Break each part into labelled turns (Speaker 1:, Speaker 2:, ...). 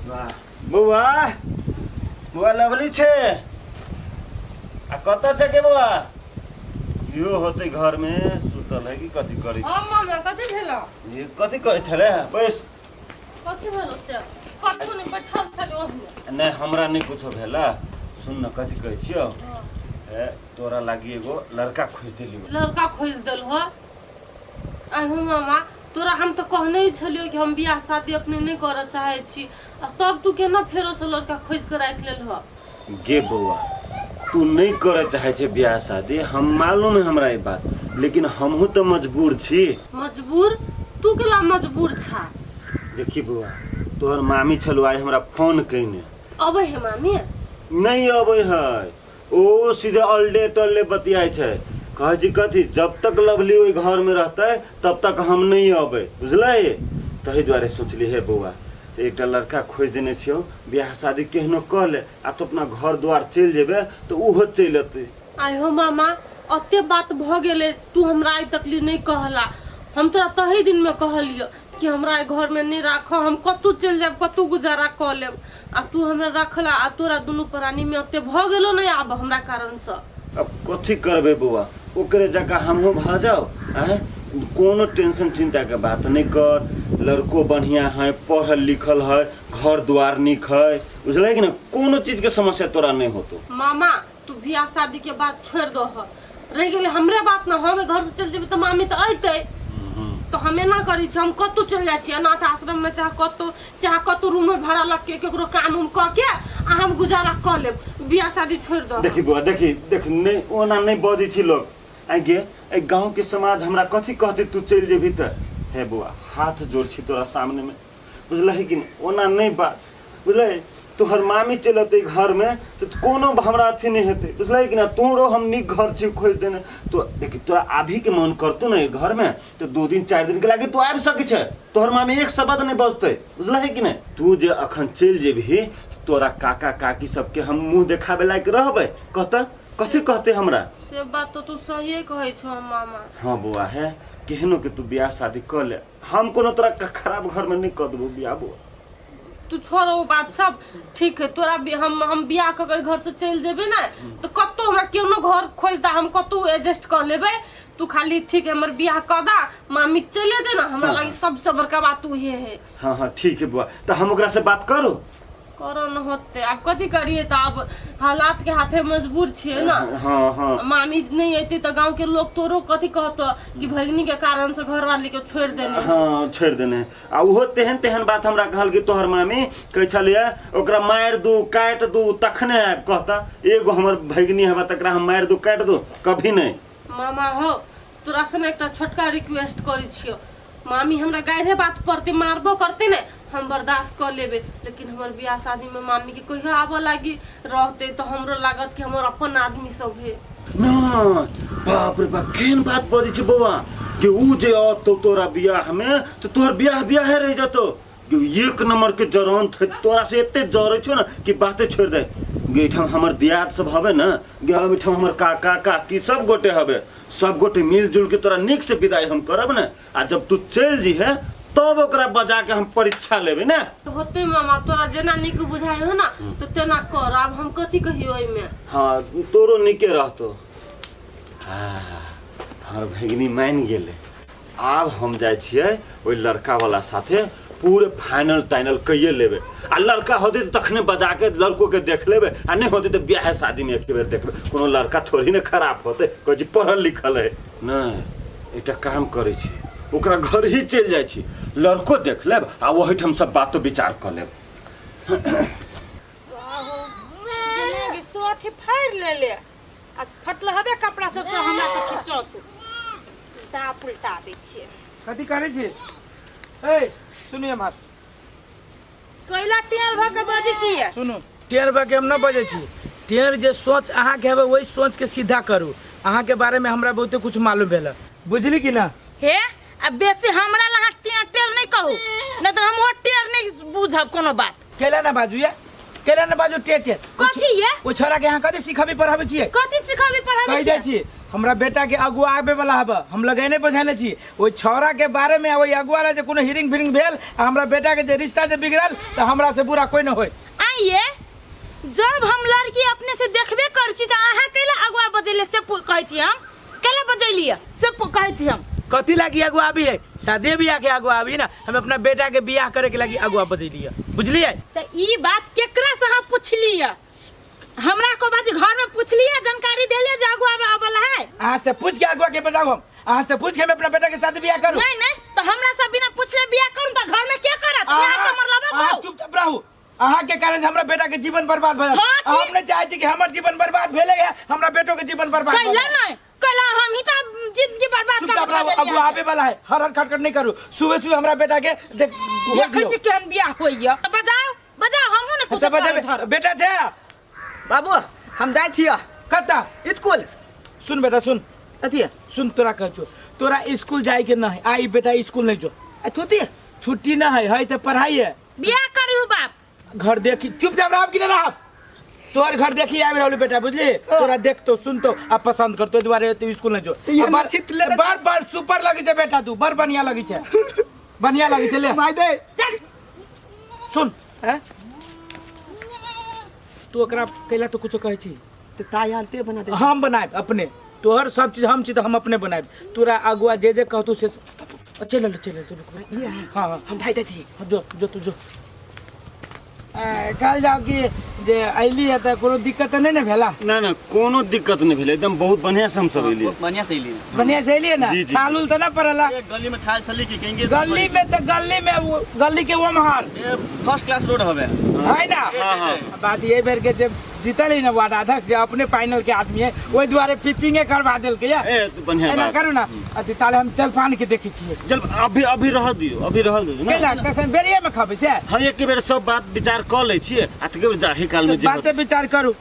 Speaker 1: वाह बौआ, बौआ लवली छै आ कतऽ छै के बौआ? इहो होतै घरमे सुतल है कि कथी करै छै?
Speaker 2: हाँ मामा, कथी भेलो?
Speaker 1: ये कथी करै छलै? बैस।
Speaker 2: कथी भेलो से? कथू नहि, बैठल छलै ओहने।
Speaker 1: नहि, हमरा नहि कुछो भेल। सुन न, कथी कहै छियौ। ए, तोरा लागी एगो लड़का खोजि देलियौ।
Speaker 2: लड़का खोजि देलहो? आहो मामा, तोरा हम तऽ कहने ही छलियौ कि हम बियाह शादी अखने नहि करऽ चाहै छी, आ तब तू केना फेरोसँ लड़का खोजि कऽ राखि लेलह?
Speaker 1: गे बौआ, तू नहि करऽ चाहै छै बियाह शादी, हम मालूम है हमरा ई बात, लेकिन हमहूँ तऽ मजबूर छी।
Speaker 2: मजबूर? तू केला मजबूर छा?
Speaker 1: देखी बौआ, तोहर मामी छलौ आइ हमरा फोन कयने।
Speaker 2: अबै है मामी?
Speaker 1: नहि अबै है, ओ सीधे अल्डे टल्डे बतियाइ छै। कहै छी कथी, जब तक लवली ओहि घरमे रहतै तब तक हम नहि अबै, बुझलै? ताहि दुआरे सोचली हे बौआ, तऽ एकटा लड़का खोजि देने छियौ, बियाह शादी केहनो कऽ ले आ तो अपना घर द्वार चलि जेबै तऽ ओहो चलि अतै।
Speaker 2: आइ हो मामा, अते बात भऽ गेलै, तू हमरा आइ तकली नहि कहला। हम तोरा तही दिनमे कहलियौ कि हमरा एहि घरमे नहि राखऽ, हम कतहु चलि जायब, कतहु गुजारा कऽ लेब, आ तू हमरा रखला, आ तोरा दुनू प्राणीमे ओते भऽ गेलो नहि आब हमरा कारणसँ।
Speaker 1: अब कथी करबै बौआ, ओकरे जकाँ हमहूँ भऽ जाउ? आँय, कोनो टेंशन चिन्ताके बात नहि कर। लड़को बढ़िआँ है, पढ़ल लिखल है, घर द्वार नीक है, बुझलै कि नहि? कोनो चीजके समस्या तोरा नहि होतो।
Speaker 2: मामा, तू बियाह शादी के बात छोड़ि दह। रहि गेलै हमरे बात ने, हम घर से चलि जेबै तऽ मामी तऽ अयतै। तऽ हम एना करै छी, हम कतहु चलि जाइ छी अनाथ आश्रम में, चाहे कतहु, चाहे कतहु रूम में भाड़ा लग के केकरो काम उम कऽ के आ हम गुजारा कऽ लेब। बियाह शादी छोड़ि दह।
Speaker 1: देखी बौआ, देखी देख, नहि ओना नहि बजै छी लोग। आइ गे, एहि गाँवके समाज हमरा कथी कहतै तू चलि जेबही तऽ? हे बौआ, हाथ जोड़ छी तोरा सामनेमे, बुझलही कि नहि? ओना नहि बात, बुझलही? तोहर मामी चलि अतै घरमे तऽ कोनो हमरा अथी नहि हेतै, बुझलही कि नहि? तोरो हम नीक घर छी खोजि देने। तो देखी, तोरा आबहीके मन करतौ ने घरमे तऽ 2 दिन 4 दिनके लागि तू आबि सकै छै, तोहर मामी एक शब्द नहि बजतै, बुझलही कि नहि? तू जे अखन चलि जेबही, तोरा काका काकी सबके हम मुँह देखाबे लायक रहबै? कहतऽ, कथी कहतै हमरा?
Speaker 2: से बात तऽ तू सहिए कहै छौ मामा।
Speaker 1: हाँ बौआ, हे केहनो के तू बियाह शादी कऽ ले, हम कोनो तोरा खराब घरमे नहि कऽ देबौ बियाह बौआ।
Speaker 2: तू छोड़ ओ बात, सब ठीक है। तोरा हम बियाह कऽ के घर से चलि जेबै ने तऽ कतहु हमरा केहनो घर खोजि दा, हम कतहु एडजस्ट कऽ लेबै। तू खाली ठीक है हमर बियाह कऽ दा, मामी चले दे ना, हमरा लागी सबसे बड़का बात उहे है।
Speaker 1: हाँ हाँ, ठीक है बुआ, तऽ हम ओकरा से बात करू?
Speaker 2: करो न, होते आब कथी करिए? तऽ आब हालात के हाथे मजबूर छियै ना।
Speaker 1: हाँ हाँ।
Speaker 2: मामी नहीं अयती तऽ गांव के लोग तोरो कथी कहतो कि भगनी के कारण से घर वाली के छोड़ देने।
Speaker 1: हाँ, छोड़ि देने। आ ओहो तेहन तेहन बात हमरा कहल कि तोहर मामी कहै छलियै ओकरा मारि दू काटि दू तखने आबि कहता। एगो हमर भगिनी हेबा तकरा हम मारि दू काटि दू? कभी नहि।
Speaker 2: मामा हो, तोरा से ने एकटा छोटका रिक्वेस्ट करै छियो। मामी हमरा गाइरे बात पड़ते, मारबो करते ने, हम बर्दाश्त कऽ लेबै, लेकिन हमर बियाह शादीमे मामीके कहियो आबऽ लागी रहते तऽ हमरो लागत कि हमर अपन आदमी सब है।
Speaker 1: नहि, बाप रे बाप, केहन बात बजै छै बौआ कि ऊ जे अतौ तोरा बियाहमे तऽ तोहर बियाह बियाहे रहि जेतौ। गे एक नंबर के जरन थे, तोरा से एते जरै छौ ने कि बाते छोड़ि दे। गे एहिठाम हमर दियाद सब हवे ने, गे एहिठाम हमर काका काकी सब गोटे हवे, सब गोटे मिलजुल के तोरा नीक से विदाई हम करब ने। आ जब तू चलि जइहे तब ओकरा बजा के हम परीक्षा लेबै ने।
Speaker 2: होते मामा, तोरा जेना नीक बुझाइ हो ना तऽ तेना कर। आब हम कथी कहियो एहिमे?
Speaker 1: हाँ, तोरो नीके रहतो। हाँ, हमर भगिनी मानि गेलै। आब हम जाइ छियै ओहि लड़का वाला साथे पूरे फाइनल ताइनल कैये लेबै, आ लड़का होतै तऽ तखने बजा के लड़को के देख लेबै, आ नहि होतै तऽ बियाहे शादीमे एक बेर देखबै। कोनो लड़का थोड़ी ने खराब होतै, कहै छी पढ़ल लिखल है। नहि, एकटा काम करै छी, ओकरा घर ही चलि जाइ छी, लड़को देख लेब आ ओहिठाम सब बातो विचार कऽ लेब।
Speaker 3: सोठी फाड़ि लेले आ फटल हबे कपड़ा सब से हमरा से खिचौत उल्टा पुल्टा दै छियै।
Speaker 4: कथी करै छी? ए सुनू एम्हर।
Speaker 3: कैला टेल भऽ के बजै छियै?
Speaker 4: सुनू, टेढ़ भऽ के हम नहि बजै छी। टेढ़ जे सोच अहाँके हेबै ओहि सोचके सीधा करू। अहाँके बारेमे हमरा बहुते कुछ मालूम भेल, बुझली कि ना?
Speaker 3: हे, आ बेसी हमरा लग अहाँ टेढ़ टेढ़ नहि कहू, नहि तऽ हम ओ टेढ़ नहि बुझब कोनो बात।
Speaker 4: केला ना बाजू ये, केला ना बाजू टेढ़ टेढ़।
Speaker 3: कथी ये?
Speaker 4: ओ छोरा के अहाँ कथी सिखबी पढ़ाबै छियै?
Speaker 3: कथी सिखबी पढ़ाबै?
Speaker 4: कहि जाइ छी हमरा बेटा के अगुआ आबे वाला हब, हम लगेने बझाने छी ओहि छौड़ा के बारे में। ओहि अगुआ ला जे कोनो हिरिंग फिरिंग भेल आ हमरा बेटा के जे रिश्ता जे बिगड़ल तऽ हमरा से बुरा कोई न होय।
Speaker 3: आइए जब हम लड़की अपने से देखबे कर छी तऽ अहाँ कैला अगुआ बजेले से कहै छी हम कैला बजेलियै से कहै छी हम।
Speaker 4: कथी लागी अगुआ आबी है? शादी बियाह के अगुआ आबी ना, हम अपना बेटा के बियाह करे के लागी अगुआ बजेलियै, बुझलियै?
Speaker 3: तऽ ई बात केकरा से अहाँ पुछलियै? हमरा को बाजी घर में पुछलियै, जानकारी देलियै जे अगुआ आबल है?
Speaker 4: अहाँ से पूछ के अगुआ के बजाऊ हम, अहाँ से पूछ के हम अपना बेटा के शादी बियाह करू।
Speaker 3: नहीं नहीं, तो हमरा से बिना पूछले बियाह करू तऽ घर में के करत? यहाँ के मरलबा
Speaker 4: अहाँ
Speaker 3: बहु।
Speaker 4: चुपचाप रहू। अहाँ के कारण से हमरा बेटा के जीवन बर्बाद भऽ जायत।
Speaker 3: हाँ,
Speaker 4: हम नहीं चाहे छी कि हमर जीवन बर्बाद भेले है, हमरा बेटो के जीवन बर्बाद भऽ
Speaker 3: कैला
Speaker 4: जायत।
Speaker 3: नहीं, कैला हम ही तो जिंदगी बर्बाद कर
Speaker 4: चुपचाप रहू, अगुआ आबे वाला है, हर हर खटखट नहीं करू। सुबह सुबह हमरा बेटा के देख
Speaker 3: देखै छी केहन बियाह होइया। बजाओ बजाओ, हमहूँ ने कुछ
Speaker 4: अच्छा बजाबे। बेटा छै
Speaker 5: बाबू, हम जाइ छियै।
Speaker 4: कत्ता?
Speaker 5: स्कूल।
Speaker 4: सुन बेटा सुन।
Speaker 5: अथी
Speaker 4: सुन, तोरा कहै छौ तोरा स्कूल जाय के नहीं आई बेटा, स्कूल नहीं जो।
Speaker 5: आ, छुट्टी?
Speaker 4: छुट्टी ना है, है तो पढ़ाई है।
Speaker 3: बियाह करू बाप।
Speaker 4: घर देखी चुपचाप रहब कि नहीं रहब? तोहर घर देखी आबि रहल बेटा, बुझली? तोरा देखतो सुनतो आ पसंद करतो, दुआरे तू स्कूल नहीं जो।
Speaker 5: ये नचित ले ले।
Speaker 4: बार बार सुपर लगे छै बेटा, तू बड़ बढ़िया लगे छै, बढ़िया लगे छै। ले
Speaker 5: माय दे।
Speaker 3: चल
Speaker 4: सुन।
Speaker 5: हैं?
Speaker 4: तू ओकरा कैला तो कुछो कहै छी?
Speaker 5: तऽ ताई आनते बना दे।
Speaker 4: हम बनायब अपने, तोहर सब चीज हम छी तऽ हम अपने बनायब। तोरा अगुआ जे जे कहतौ से चल चल चल चल।
Speaker 5: ये है।
Speaker 4: हाँ हाँ
Speaker 5: हम भाई दे दी।
Speaker 4: हाँ, जो जो तू जो। कहल जाओ कि जे अयली है तऽ कोनो दिक्कत तऽ नहि ने भेला?
Speaker 1: ना ना, कोनो दिक्कत नहीं भेलै, एकदम बहुत बढ़िया से हम सब एलियै।
Speaker 6: बढ़िया से एलियै।
Speaker 4: बढ़िया से एलियै ना?
Speaker 1: जी, जी।
Speaker 4: थाल उल तऽ नहि पड़ला?
Speaker 6: ए, गली में थाल छली कि कहीं
Speaker 4: गली में तऽ गली में वो गली के ओम्हर
Speaker 6: फर्स्ट क्लास रोड हवे
Speaker 4: है ना?
Speaker 1: हाँ हाँ।
Speaker 4: बात ये बेर के जब जीतल ही ना वार्ड अध्यक्ष जे अपने फाइनल के आदमी है, ओहि दुआरे पिचिंगे करवा देलकै या।
Speaker 1: ए तो बढ़िया
Speaker 4: एना
Speaker 1: बात।
Speaker 4: करू ना अथी, ताले हम जलपान के देखै छियै।
Speaker 1: जल अभी अभी रह दियौ, अभी रह दियौ ना।
Speaker 4: कैला कखन बेरिये में खबै से?
Speaker 1: हाँ, एक बेर सब बात विचार कऽ लै छियै आ तकर बाद जाही काल में जे
Speaker 4: बाते विचार करू।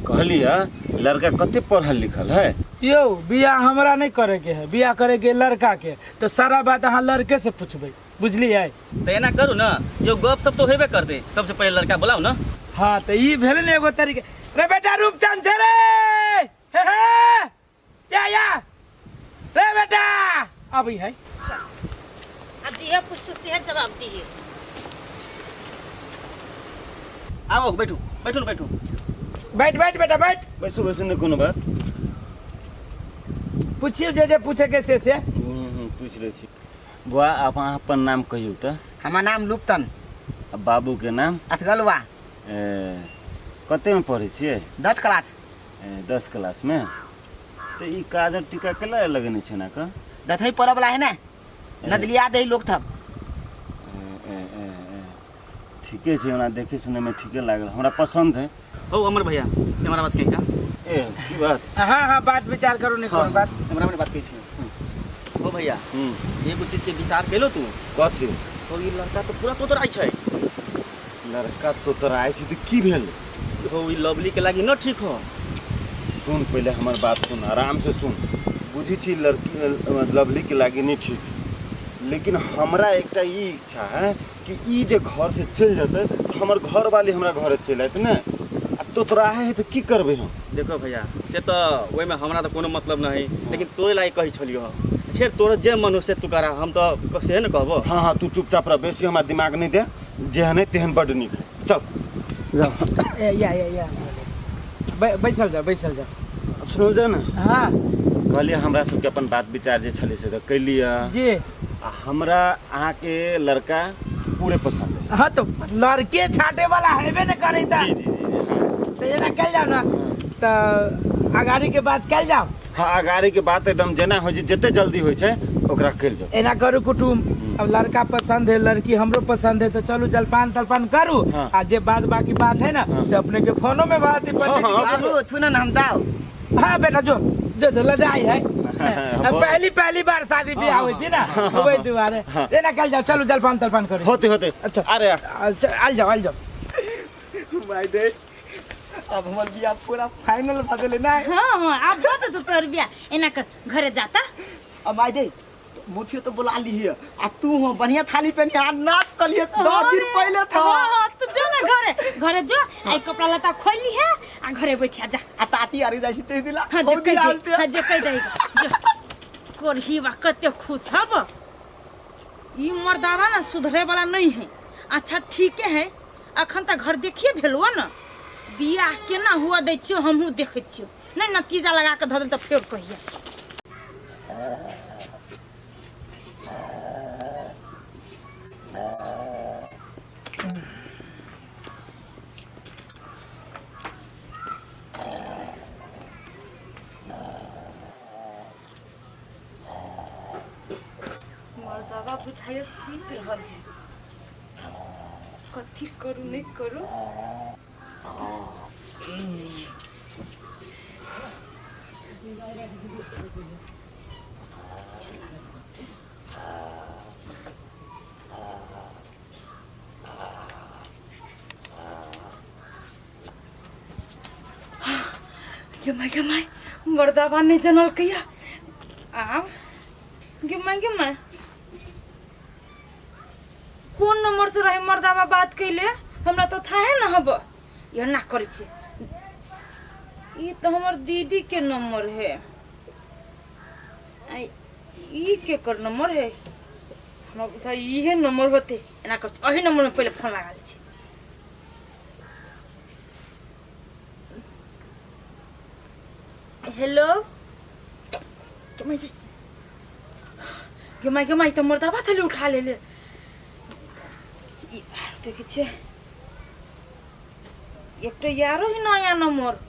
Speaker 1: कहलियै लड़का कते पढ़ल लिखल है?
Speaker 4: यौ बियाह हमरा नहीं करे के है, बियाह करे के लड़का के, तो सारा बात अहाँ लड़के से पूछबै, बुझलियै?
Speaker 6: तऽ एना करू ना, यो गप सब तो हेबे करतै, सबसे पहिले लड़का बोलाउ ना।
Speaker 4: हाँ तो ई भेल ने एगो तरीका। रे बेटा रूपचंद छै रे, हे हे या या रे बेटा अभी है।
Speaker 3: आ जे पूछतौ सेहे जवाब दिहे।
Speaker 6: आबो बैठू बैठू ने बैठू।
Speaker 4: बैठ बैठ बेटा बैठ।
Speaker 1: बैसू बैसू, नहीं कोनो बात।
Speaker 4: पूछियो जे जे पूछे के से से।
Speaker 1: पूछ लै छी। बुआ आप अहाँ अपन नाम कहियौ तऽ।
Speaker 5: हमर नाम लुप्तन।
Speaker 1: आ बाबू के नाम?
Speaker 5: अथगलुआ।
Speaker 1: ए, कते में पढ़ै छियै?
Speaker 5: 10 क्लास।
Speaker 1: ए, 10 क्लास में। तऽ ई काजर टीका केला लगेने छै ना का?
Speaker 5: दथई पड़ऽ वाला है ने, नदलिया दे लोग थब।
Speaker 1: ए, ए, ए, ठीके छै, ओना देखै सुनै में ठीके लागल, हमरा पसंद है।
Speaker 6: हो अमर भैया हमरा बात कही का?
Speaker 1: ए की बात?
Speaker 4: हाँ हाँ बात विचार करू नहीं कोनो बात।
Speaker 6: हमरा में बात कही छी। हो भैया एगो चीज के विचार केलो तू?
Speaker 1: कथी?
Speaker 6: हो ई लड़का तो पूरा तोतराइ छै।
Speaker 1: लड़का तोतराइ छै तऽ की भेल?
Speaker 6: हो ई लवली के लागी न ठीक हो।
Speaker 1: सुन पहले हमर बात सुन, आराम से सुन। बुझी छी लड़की लवली के लागी नहीं ठीक, लेकिन हमरा एकटा ई इच्छा है कि ई जे घर से चलि जेतै तऽ हमर घर वाली हमरा घरे चलि आयत ने। आ तोतराहे है तऽ की करबै हम?
Speaker 6: देखो भैया से तऽ ओहिमे हमरा तऽ कोनो मतलब नहीं, लेकिन तोरे लागि कहै छलियो हँ। खेर तोरा जे मन हो से तू करा, हम तऽ सेहे ने कहबो।
Speaker 1: हाँ हाँ तू चुपचाप रह, बेसी हमरा दिमाग नहीं दे, जेहन है तेहन बड्ड नीक है। चल
Speaker 4: जाओ। ए या या या बैसल जा बैसल जा।
Speaker 1: सुनल जा ने?
Speaker 4: हाँ
Speaker 1: कहलियै हमरा सबके अपन बात विचार जे छलै से तऽ कैलियै
Speaker 4: जी।
Speaker 1: आ हमरा अहाँके लड़का पूरे पसंद है।
Speaker 4: हाँ तो लड़के छाटे वाला हेबे ने करे ता।
Speaker 1: जी जी जी जी हाँ।
Speaker 4: तो एना कल जाओ ना तो अगाड़ी के बात कल जाओ।
Speaker 1: हाँ अगाड़ी के बात एकदम जेना होइ छै, जते जल्दी होइ छै ओकरा कल जाओ।
Speaker 4: एना करू कुटुम, अब लड़का पसंद है लड़की हमरो पसंद है तो चलू जलपान तलपान करू।
Speaker 1: हाँ।
Speaker 4: आ जे बात बाकी बात है ना
Speaker 1: हाँ।
Speaker 4: से अपने के फोनो में बात ही
Speaker 1: हाँ, हाँ।
Speaker 5: बाबू थू ना हम दाओ।
Speaker 4: हाँ बेटा जो जो जो लजाई है।
Speaker 1: हाँ,
Speaker 4: पहली पहली बार शादी ब्याह होइ छै ना वही दुआरे एना कल जाओ, चलू जलपान तलपान करू।
Speaker 1: होते होते।
Speaker 4: अच्छा
Speaker 1: अरे
Speaker 4: आल जाओ आल जाओ।
Speaker 5: भाई दे अब हमर बियाह पूरा फाइनल भ गेलै ना।
Speaker 3: हाँ हाँ अब हो जतौ तोहर बियाह। एना कर घरे जाता।
Speaker 5: अब माय दे मोथियो तो बुला ली आ तू हो बढ़िया थाली पहनी आ नाच तलिए 10 दिन पहले था।
Speaker 3: हाँ हाँ, तू जो ना घरे घरे जो, आई कपड़ा लत्ता खोल ली है आ घरे बैठिया जा।
Speaker 5: आ ताती आरी जाई ते दिला।
Speaker 3: हाँ जो
Speaker 5: हौदी
Speaker 3: कह
Speaker 5: आलते।
Speaker 3: दे, हाँ जो कह दे जो। कोरही बा कते खुश हब। ई मर्दावा ना सुधरे वाला नहीं है। अच्छा ठीके है, अखन तक घर देखिए भेलुआ ना, बियाह केना हुआ दै छियो हमहूँ देखै छियो। नहीं नतीजा लगा के धऽ देल तऽ फेर कहिया। मर्दावा बुझाइयो सीत रहल है, कथी करू नहीं करू। गे माय गे माय, मर्दावा नहीं जनल कहिया। आब गे माय गे माय, कोन नंबर से रहे मर्दावा बात कैले, हमरा तो थाहे न हब। ये ना करै छी, ई तो हमर दीदी के नंबर है। आई ई केकर नंबर है? हमरा बुझा इहे नंबर होते। एना कर छी, एही नंबर में पहिले फोन लगा लै छी। हेलो, गे माय गे माय गे माय, तऽ मर्दावा छलै उठा लेले। ई आर देखै छियै एकटा यारो ही नया नंबर,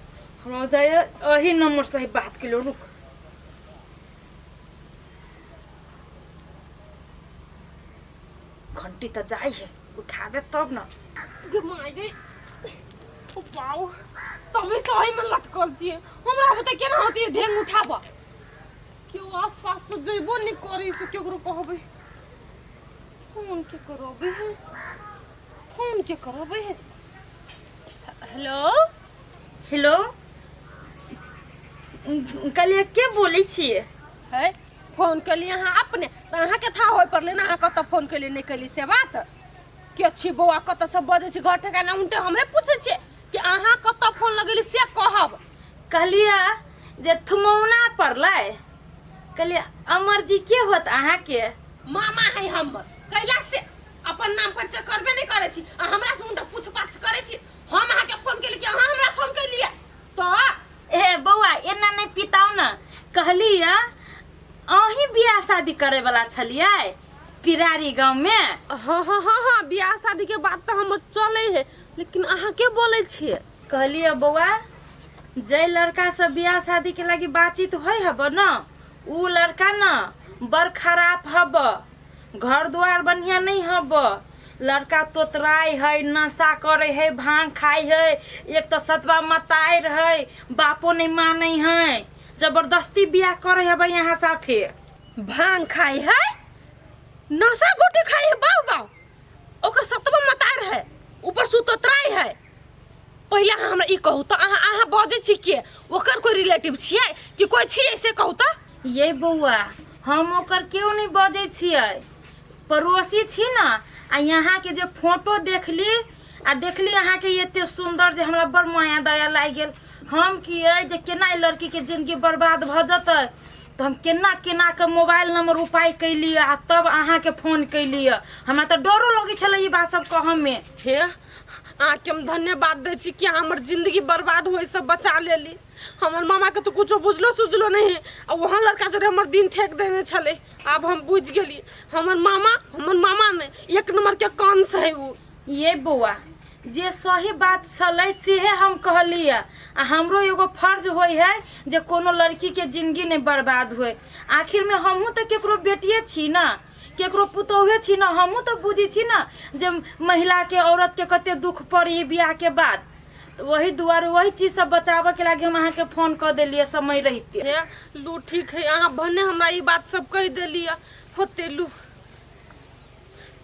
Speaker 3: हमरा जाय एही नंबर से ही बात केलो। रुक, घंटी तऽ जाइ है, उठाबे तब न।
Speaker 2: गे my गे, ओ बाऊ, तभी सही में लटकल छियै। हमरा होते केना होती ढेंग उठाब? केओ आस पास से जइबो नहीं करी से केकरो कहबै? फोन के करबै है, फोन के करबै है? हेलो।
Speaker 3: हेलो, कहलियै के बोलै छियै?
Speaker 2: है फोन केलियै अहाँ अपने तऽ अहाँके था होय पड़लै ने, अहाँ कतऽ फोन केलियै नहि केलियै से बात। के छी बौआ, कतऽ से बजै छी? घर ठेकाना उनटे हमरे पूछै छियै कि अहाँ कतऽ फोन लगेली से कहब।
Speaker 3: कहलियै जे थुमौना पड़लै। कहलियै अमर जी के होत अहाँके?
Speaker 2: मामा है हमर। कैला से अपन नाम परिचय करबे नहि करै छी आ हमरा से उनटा पूछ पाछ करै छी। हम अहाँके फोन केली कि अहाँ हमरा फोन केलियै तऽ?
Speaker 3: ए बौआ, एना नहि पिताउ ने। कहलियै अहीं बियाह शादी करे वाला छलियै पिरारी गाँवमे?
Speaker 2: हाँ हाँ हाँ हाँ, बियाह शादी के बात तऽ हमर चलै है, लेकिन अहाँ के बोलै छियै?
Speaker 3: कहलियै बौआ, जे लड़का से बियाह शादी के लागी बातचीत होइ हब न, उ लड़का न बड़ खराब हब, घर द्वार बढ़िया नहीं हब, लड़का तोतराय है, नशा करे है, भांग खाय है, एक तो सतवा मतार है, बापो नहीं माने है, जबरदस्ती बियाह करे हब यहाँ साथे।
Speaker 2: भांग खाइ है, नशा गोटी खाइ है, बाऊ बाऊ, ओकर सतवा मतार है, ऊपर से तोतराय है। पहिले अहाँ हमरा ई कहू तऽ अहाँ अहाँ बजै छी के? ओकर कोई रिलेटिव छियै कि कोई छियै से कहू तऽ।
Speaker 3: ये बौआ, हम ओकर केओ नहीं बजै छियै, पड़ोसी छी न। आ यहाँके जे फोटो देखली आ देखली अहाँके एते सुन्दर जे हमरा बड़ माया दया लागि गेल। हम की अइ जे केना ई लड़कीके जिंदगी बर्बाद भऽ जेतै, तऽ हम केना केना के मोबाइल नंबर उपाय कैली आ तब अहाँके फोन कैली। हमरा तऽ डरो लगै छलै ई बात सब कहऽमे।
Speaker 2: हे, अहाँके हम धन्यवाद दै छी कि अहाँ हमर जिंदगी बर्बाद होइसँ बचा लेली। हमर मामाके तऽ कुछो बुझलो सुझलो नहि है आ वहाँ लड़का जोड़े हमर दिन ठेक देने छलै। आब हम बुझि गेली, हमर मामा हमर मामा नहि, एक नंबर के कंस है उ।
Speaker 3: ये बौआ, जे सही बात छलै सेहे हम कहलियै। आ हमरो एगो फर्ज होइ है जे कोनो लड़कीके जिंदगी नहि बर्बाद होय। आखिरमे हमहूँ तऽ केकरो बेटिए छी ने, केकरो पुतोहे छी ने, हमहूँ तऽ बुझै छी ने जे महिलाके औरतके कते दुख पड़ी बियाहके बाद। तऽ वही दुआरे वही चीज सब बचाबऽके लागि हम अहाँके फोन कऽ देलियै समय रहिते।
Speaker 2: हे लू, ठीक है, अहाँ भने हमरा ई बात सब कहि देलियै। होते लू,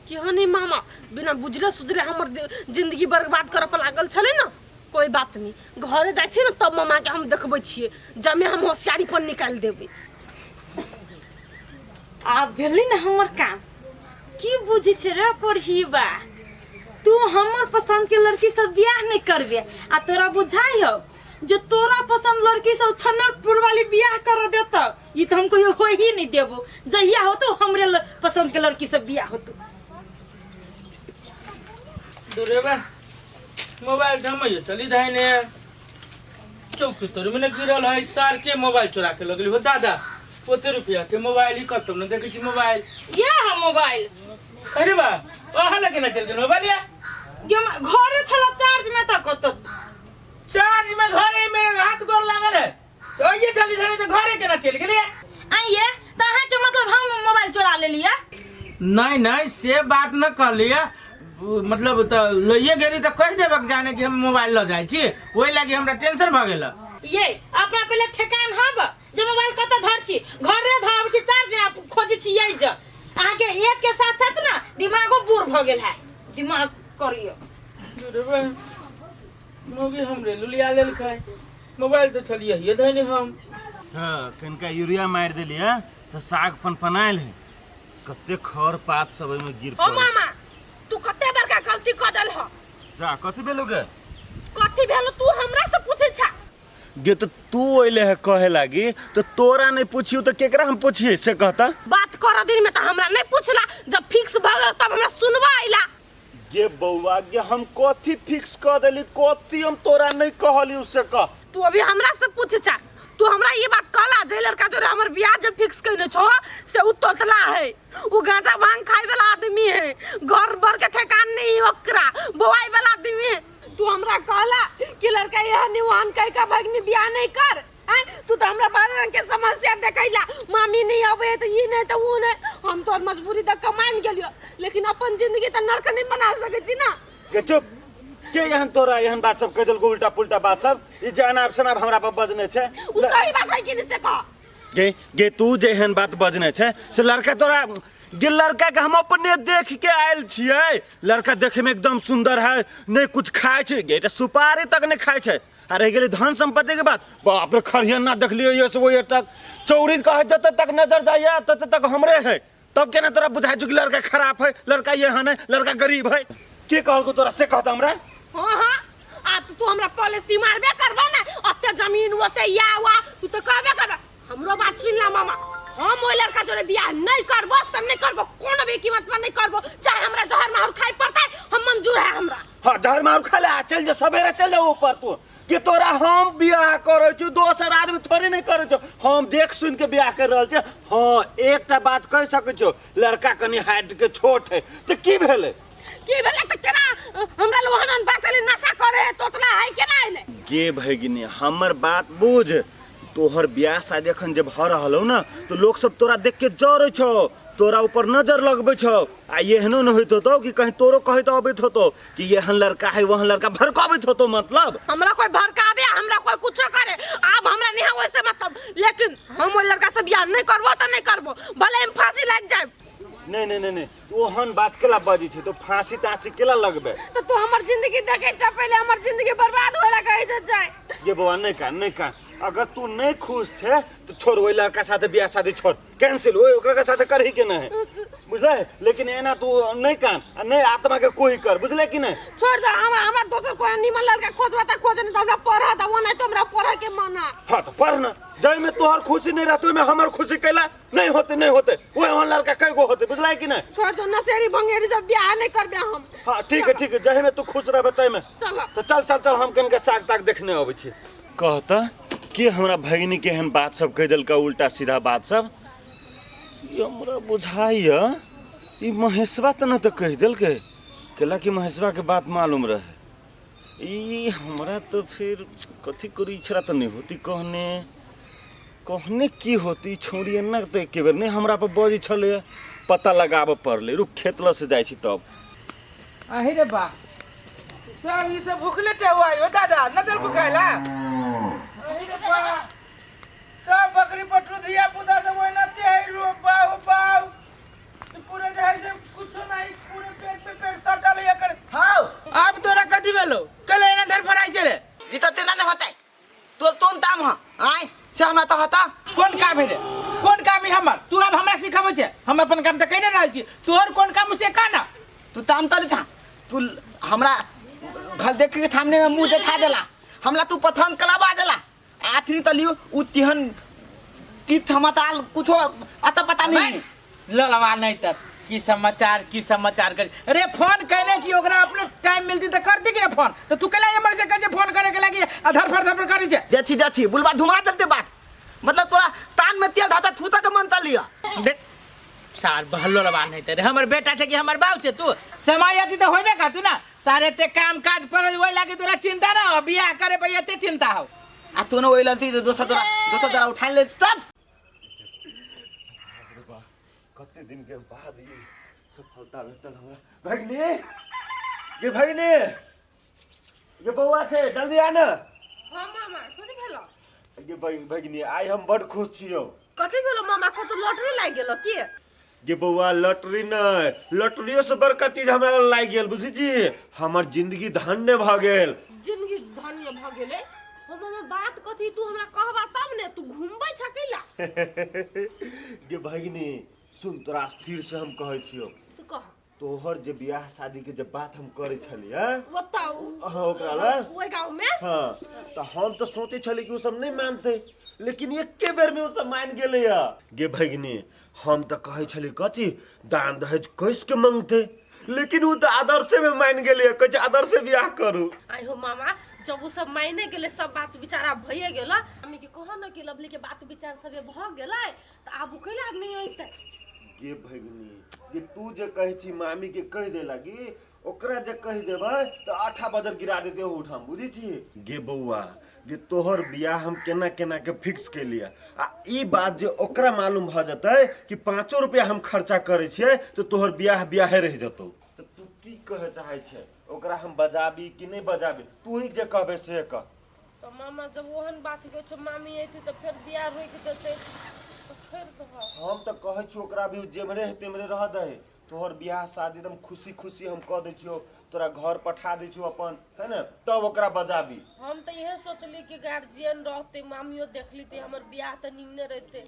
Speaker 2: केहन है मामा, बिना बुझले सुझले हमर जिंदगी बर्बाद करऽ पर लागल छलै ने। कोई बात नहीं, घरे जाइ छियै ने तब मामाके हम देखबै छियै, जमे हम होशियारी पर निकालि देबै।
Speaker 3: आब भेलै ने हमर काम। की बुझै छै रे कोरहीबा, तू हमर पसंद के लड़की से बियाह नहीं करबे आ तोरा बुझाई हो जो तोरा पसंद लड़की से छन्नरपुर वाली बियाह कर देता, ई तो हम कहियो हो ही नहीं देबो। जहिया होतो हमरे पसंद के लड़की से बियाह होतो।
Speaker 4: दुरेबा मोबाइल धमैयो चली धाइने चौकी तोर में गिरल है सार के मोबाइल चोरा के लगली हो दादा। ओते रुपया के मोबाइल ही कतौ न देखै छी मोबाइल।
Speaker 3: ये है मोबाइल।
Speaker 4: अरे बा अहाँ लगे ना चल गेल मोबाइल या
Speaker 3: घरे छला चार्ज में त कत
Speaker 4: चार्ज में घरे मेरे हाथ गोर लागल है तो ये चली धरे तो घरे केना चल गेलै।
Speaker 3: आइए त अहाँ के मतलब हम मोबाइल चोरा लेलिए?
Speaker 4: नहीं नहीं से बात न कहलिए, मतलब त लइए गेली त कहि देबक जाने कि हम मोबाइल ल जाइ छी, ओहि लागी हमरा टेंशन भ गेल।
Speaker 3: ये अपना पहले ठेकान हब जे मोबाइल कत धर छी, घरे धर छी चार्ज में आप खोजे छी यही ज। अहाँ के एज के साथ साथ ना दिमागो बूढ़ भ गेल है, दिमाग करियो।
Speaker 4: मोगी हमरे लुलिया लेलकै मोबाइल तो छलिए ये धैले हम।
Speaker 1: हाँ कनिका यूरिया मारि देलियै तऽ साग फनफनायल है, कते खर पात सब ओहिमे गिर
Speaker 2: ओ
Speaker 1: पड़ल।
Speaker 2: मामा तू कते बड़का गलती क देल ह।
Speaker 1: जा कथी भेलो गे?
Speaker 2: कथी भेलो तू हमरा से पूछै छा?
Speaker 1: गे तो तू अइले है कहे लागी तो तोरा नहीं पूछियो तो केकरा हम पूछिए से कहता?
Speaker 2: बात कर दिन में तो हमरा नहीं पूछला, जब फिक्स भ गेल तब हमरा सुनवा आइला।
Speaker 1: गे बौआ गे हम कथी फिक्स क देली, कथी हम तोरा नहीं कहली उससे कह।
Speaker 2: तू अभी हमरा से पूछे छा? तू हमरा ये बात कहला जे लड़का जोरे हमर बियाह जब फिक्स कइने छो से उ तोतला है, उ गांजा भांग खाए वाला आदमी है, घर भर के ठेकान नहीं ओकरा, बोआई वाला आदमी है। तू हमरा कहला कि लड़का यह निवान कह के भगनी बियाह नहीं कर, आय तू तो हमरा बारह रंग के समस्या देखैला, मामी नहीं आवे तो ई नहीं तो उ नहीं, हम तोर मजबूरी तक मान गेलियो, लेकिन अपन जिंदगी तो नरक नहीं बना सके छी ना।
Speaker 1: के चुप के एहन तोरा एहन बात सब कह देलको उल्टा पुल्टा बात सब, ई जे अनाप शनाप हमरा पर बजने छै।
Speaker 2: उ सही बात है कि नहीं से कह।
Speaker 1: गे गे तू जे एहन बात बजने छै से लड़का तोरा गे लड़का के हम अपने देख के आयल छियै, लड़का देखे में एकदम सुंदर है, नहीं कुछ खाए छै, गे सुपारी तक नहीं खाए छै। आ रहि गेलै धन संपत्ति के बात, बाप रे खरिहन ना देखलियै ये से वो ये तक चौरी कहे जते तक नजर जाइए तते तक हमरे है, तब केना तोरा बुझाइ छौ कि लड़का खराब है, लड़का एहन है, लड़का गरीब है? के कहलको तोरा से कहता हमरा?
Speaker 2: हाँ हाँ आ तू हमरा पॉलिसी मारबे करबा ना, ओते जमीन ओते या वा तू तो कहबे करबा। हमरो बात सुन ला मामा, हम ओइ लड़का जोरे बियाह नहीं करबो त नहीं करबो, कोनो भी कीमत पर नहीं करबो, चाहे हमरा जहर माहौर खाए पड़ता है हम मंजूर है हमरा।
Speaker 1: हाँ जहर माहौर खा ले, चल जा सवेरे चल जा ऊपर तू, कि तोरा हम बियाह करै छी दोसर आदमी थोड़े नहीं करै छौ, हम देख सुन के बियाह कर रहल छी। हाँ एकटा बात कहि सकै छौ, लड़का कनि हाइट के छोट है तऽ की भेलै?
Speaker 2: की भेलै तऽ केना हमरा लोहन बात एलै, नशा करे है तोतला है केना एलै?
Speaker 1: गे भगिनी हमर बात बुझ, तोहर बियाह शादी अखन जे भऽ रहल हौ ना तो लोक सब तोरा देख के जरै छौ, तोरा ऊपर नजर लगबै छौ, आ एहनो न होइत होतौ कि कहीं तोरो कहैत अबैत होतौ कि एहन लड़का है वहन लड़का, भड़कबैत होतौ। मतलब
Speaker 2: हमरा कोई भड़काबे हमरा कोई कुछो करे आब हमरा नहीं है वैसे मतलब, लेकिन हम ओइ लड़का से बियाह नहीं करबो त नहीं करबो, भले हम फांसी लाग जाए।
Speaker 1: नहीं नहीं नहीं नहीं ओहन बात केला बजै छै तो फांसी तांसी केला लगबे?
Speaker 2: तो तू हमर जिंदगी देखै छ पहिले हमर जिंदगी बर्बाद होए ला कहै छै जाय।
Speaker 1: ये बौआ नहीं का नहीं का, अगर तू नहीं खुश छे तो छोड़ ओइ लड़का साथे बियाह शादी छोड़, कैंसिल ओइ ओकरा के साथे करही के नहीं, बुझले? लेकिन एना तू नहीं कान आ नहीं आत्मा के कोई कर, बुझले कि नहीं?
Speaker 2: छोड़ दे हमरा, हमरा दोसर कोई निमन लड़का खोजबा त खोज, नहीं तो हमरा पढ़ा द, वो नहीं तो हमरा पढ़े के मना।
Speaker 1: हाँ तो पढ़ ना, जय में तोहर खुशी नहीं रहतो में हमर खुशी कैला नहीं होते नहीं होते, ओए ओहन लड़का कई गो होते, बुझलै कि नहीं?
Speaker 2: छोड़ दो नशेरी भंगेरी सब बियाह नहीं करबे हम।
Speaker 1: हाँ ठीक है ठीक है, जहे में तू खुश रहबे तै में।
Speaker 2: चलो
Speaker 1: तो चल चल चल हम कनका साग ताग देखने अबै छी। कहता कि हमरा भगिनी के एहन बात सब कहि देलका उल्टा सीधा बात सब, ई हमरा बुझाइया ई महेशवा त न त कहि देलकै, केला कि महेशवा के बात मालूम रहे, ई हमरा तो फिर कथी करी इच्छा त नहीं होती कहने कहने की होती छोड़ी एना तो एके बेर नहीं हमरा पर बजै छलै, पता लगाबऽ पड़लै, रुक खेत लऽ से जाइ छी तब।
Speaker 4: अहि रे बा सब ई सब भूखले टे हुआ हो दादा न देलको खाइला। अहि रे बा सब बकरी पटरू धिया पुता सब ओहिना ते है रो बाऊ बाऊ पूरे जे है से कुछो नहीं, पूरे पेट पे पेट सटल है एकर।
Speaker 5: हां
Speaker 4: अब तोरा कथी भेलो कल एना धर फराइ छै रे?
Speaker 5: जी त तेना न होतै, तोर तोन ताम ह आय से हमरा त होता।
Speaker 4: कोन काम है रे, कोन काम है हमर? तू अब हमरा सिखाबै छै? की तोहर कोन काम से का ना
Speaker 5: तू ताम तली था तू हमरा घर देख के सामने में मुंह देखा देला हमरा तू पथन कलावा देला आथनी तली उ तिहन तीर्थ मताल कुछो अता पता नहीं
Speaker 4: ललवा नहीं तर की समाचार की समाचार कर अरे फोन कहने छी ओकरा अपने टाइम मिलती त कर दी कि ना फोन तो तू केला एमर से कहे फोन करे के लागी आधार पर धर पर करी छे
Speaker 5: देखी देखी बुलबा धुमा देलते बात मतलब तोरा तान में तेल धाता थूता के मन तलिया
Speaker 4: देख सार बहलो लबा नहीं तर हमर बेटा छे कि हमर बाप छे तू समय अति त होबे का तू ना सारे ते काम काज पर ओइ लागी तोरा चिंता ना हो बियाह करे पे एते चिंता हो
Speaker 5: आ तू न वही ललती दोसर तोरा दोसर तोरा उठा ले तब
Speaker 1: कते दिन के बाद ई सफलता भेटल हमरा भगिनी गे भगिनी गे बौआ छै जल्दी आ ने
Speaker 2: हाँ मामा कथी भेलो
Speaker 1: गे भगिनी आइ हम बड खुश छियौ
Speaker 2: कथी भेलो मामा कतो लॉटरी लागि गेलो की
Speaker 1: गे बौआ लॉटरी नहि लॉटरियो से बड़का चीज हमरा लागि गेल बुझै छी हमर जिंदगी धन्य भऽ गेल
Speaker 2: जिंदगी धन्य भऽ गेलै हम मामा बात कथी तू हमरा कहबा तब ने तू घुमबै छ कैला
Speaker 1: गे भगिनी सुन तोरा स्थिर से हम कहै छियौ
Speaker 2: तू कह
Speaker 1: तोहर जे बियाह शादी के जब बात हम करै छलियै
Speaker 2: बताउ
Speaker 1: हाँ ओकरा लए
Speaker 2: ओहि गाँव में
Speaker 1: हाँ तऽ हम तऽ सोचै छली कि ओ सब नहि मानतै लेकिन एके बेर में ओ सब मान गेलै गे भगिनी हम तऽ कहै छली कथी दान दहेज कैस के मंगतै लेकिन ओ तऽ आदर्शे में मान गेलै कहै छै आदर्शे बियाह करू
Speaker 2: आई हो मामा जब वो सब मायने गेलै सब बात विचार आब भइए गेल मम्मी के कह न कि लवली के बात विचार सब भऽ गेलै तऽ आब ओ कैला नहि अयतै
Speaker 1: गे भगिनी जे तू जे कहै छी मामी के कहि दे लागी ओकरा जे कहि देबै तऽ आठा बजर गिरा देते ओहूठाम बुझै छी गे बौआ जे तोहर बियाह हम केना केना के फिक्स केलियै आ ई बात जे ओकरा मालूम भऽ जेतै कि पाँचो रुपया हम खर्चा करै छियै तऽ तोहर बियाह बियाहे रहि जेतौ तऽ तू की कहै चाहै छै ओकरा हम बजाबी कि नहि बजाबी तू ही जे कहबै से कह
Speaker 2: तऽ मामा जब ओहन बात कहै छौ मामी अयतै तऽ फेर बियाह रोकि देतै तऽ छोड़ि दहऽ
Speaker 1: हम तऽ कहै छियौ ओकरा भी जेम्हरे है तेम्हरे रह दही तोहर बियाह शादी एकदम खुशी खुशी हम कऽ दै छियौ तोरा घर पठा दै छियौ अपन है ने तब ओकरा बजाबी
Speaker 2: हम तऽ इहे सोचली कि गार्जियन रहतै मामियो देख लेतै हमर बियाह तऽ निमने रहतै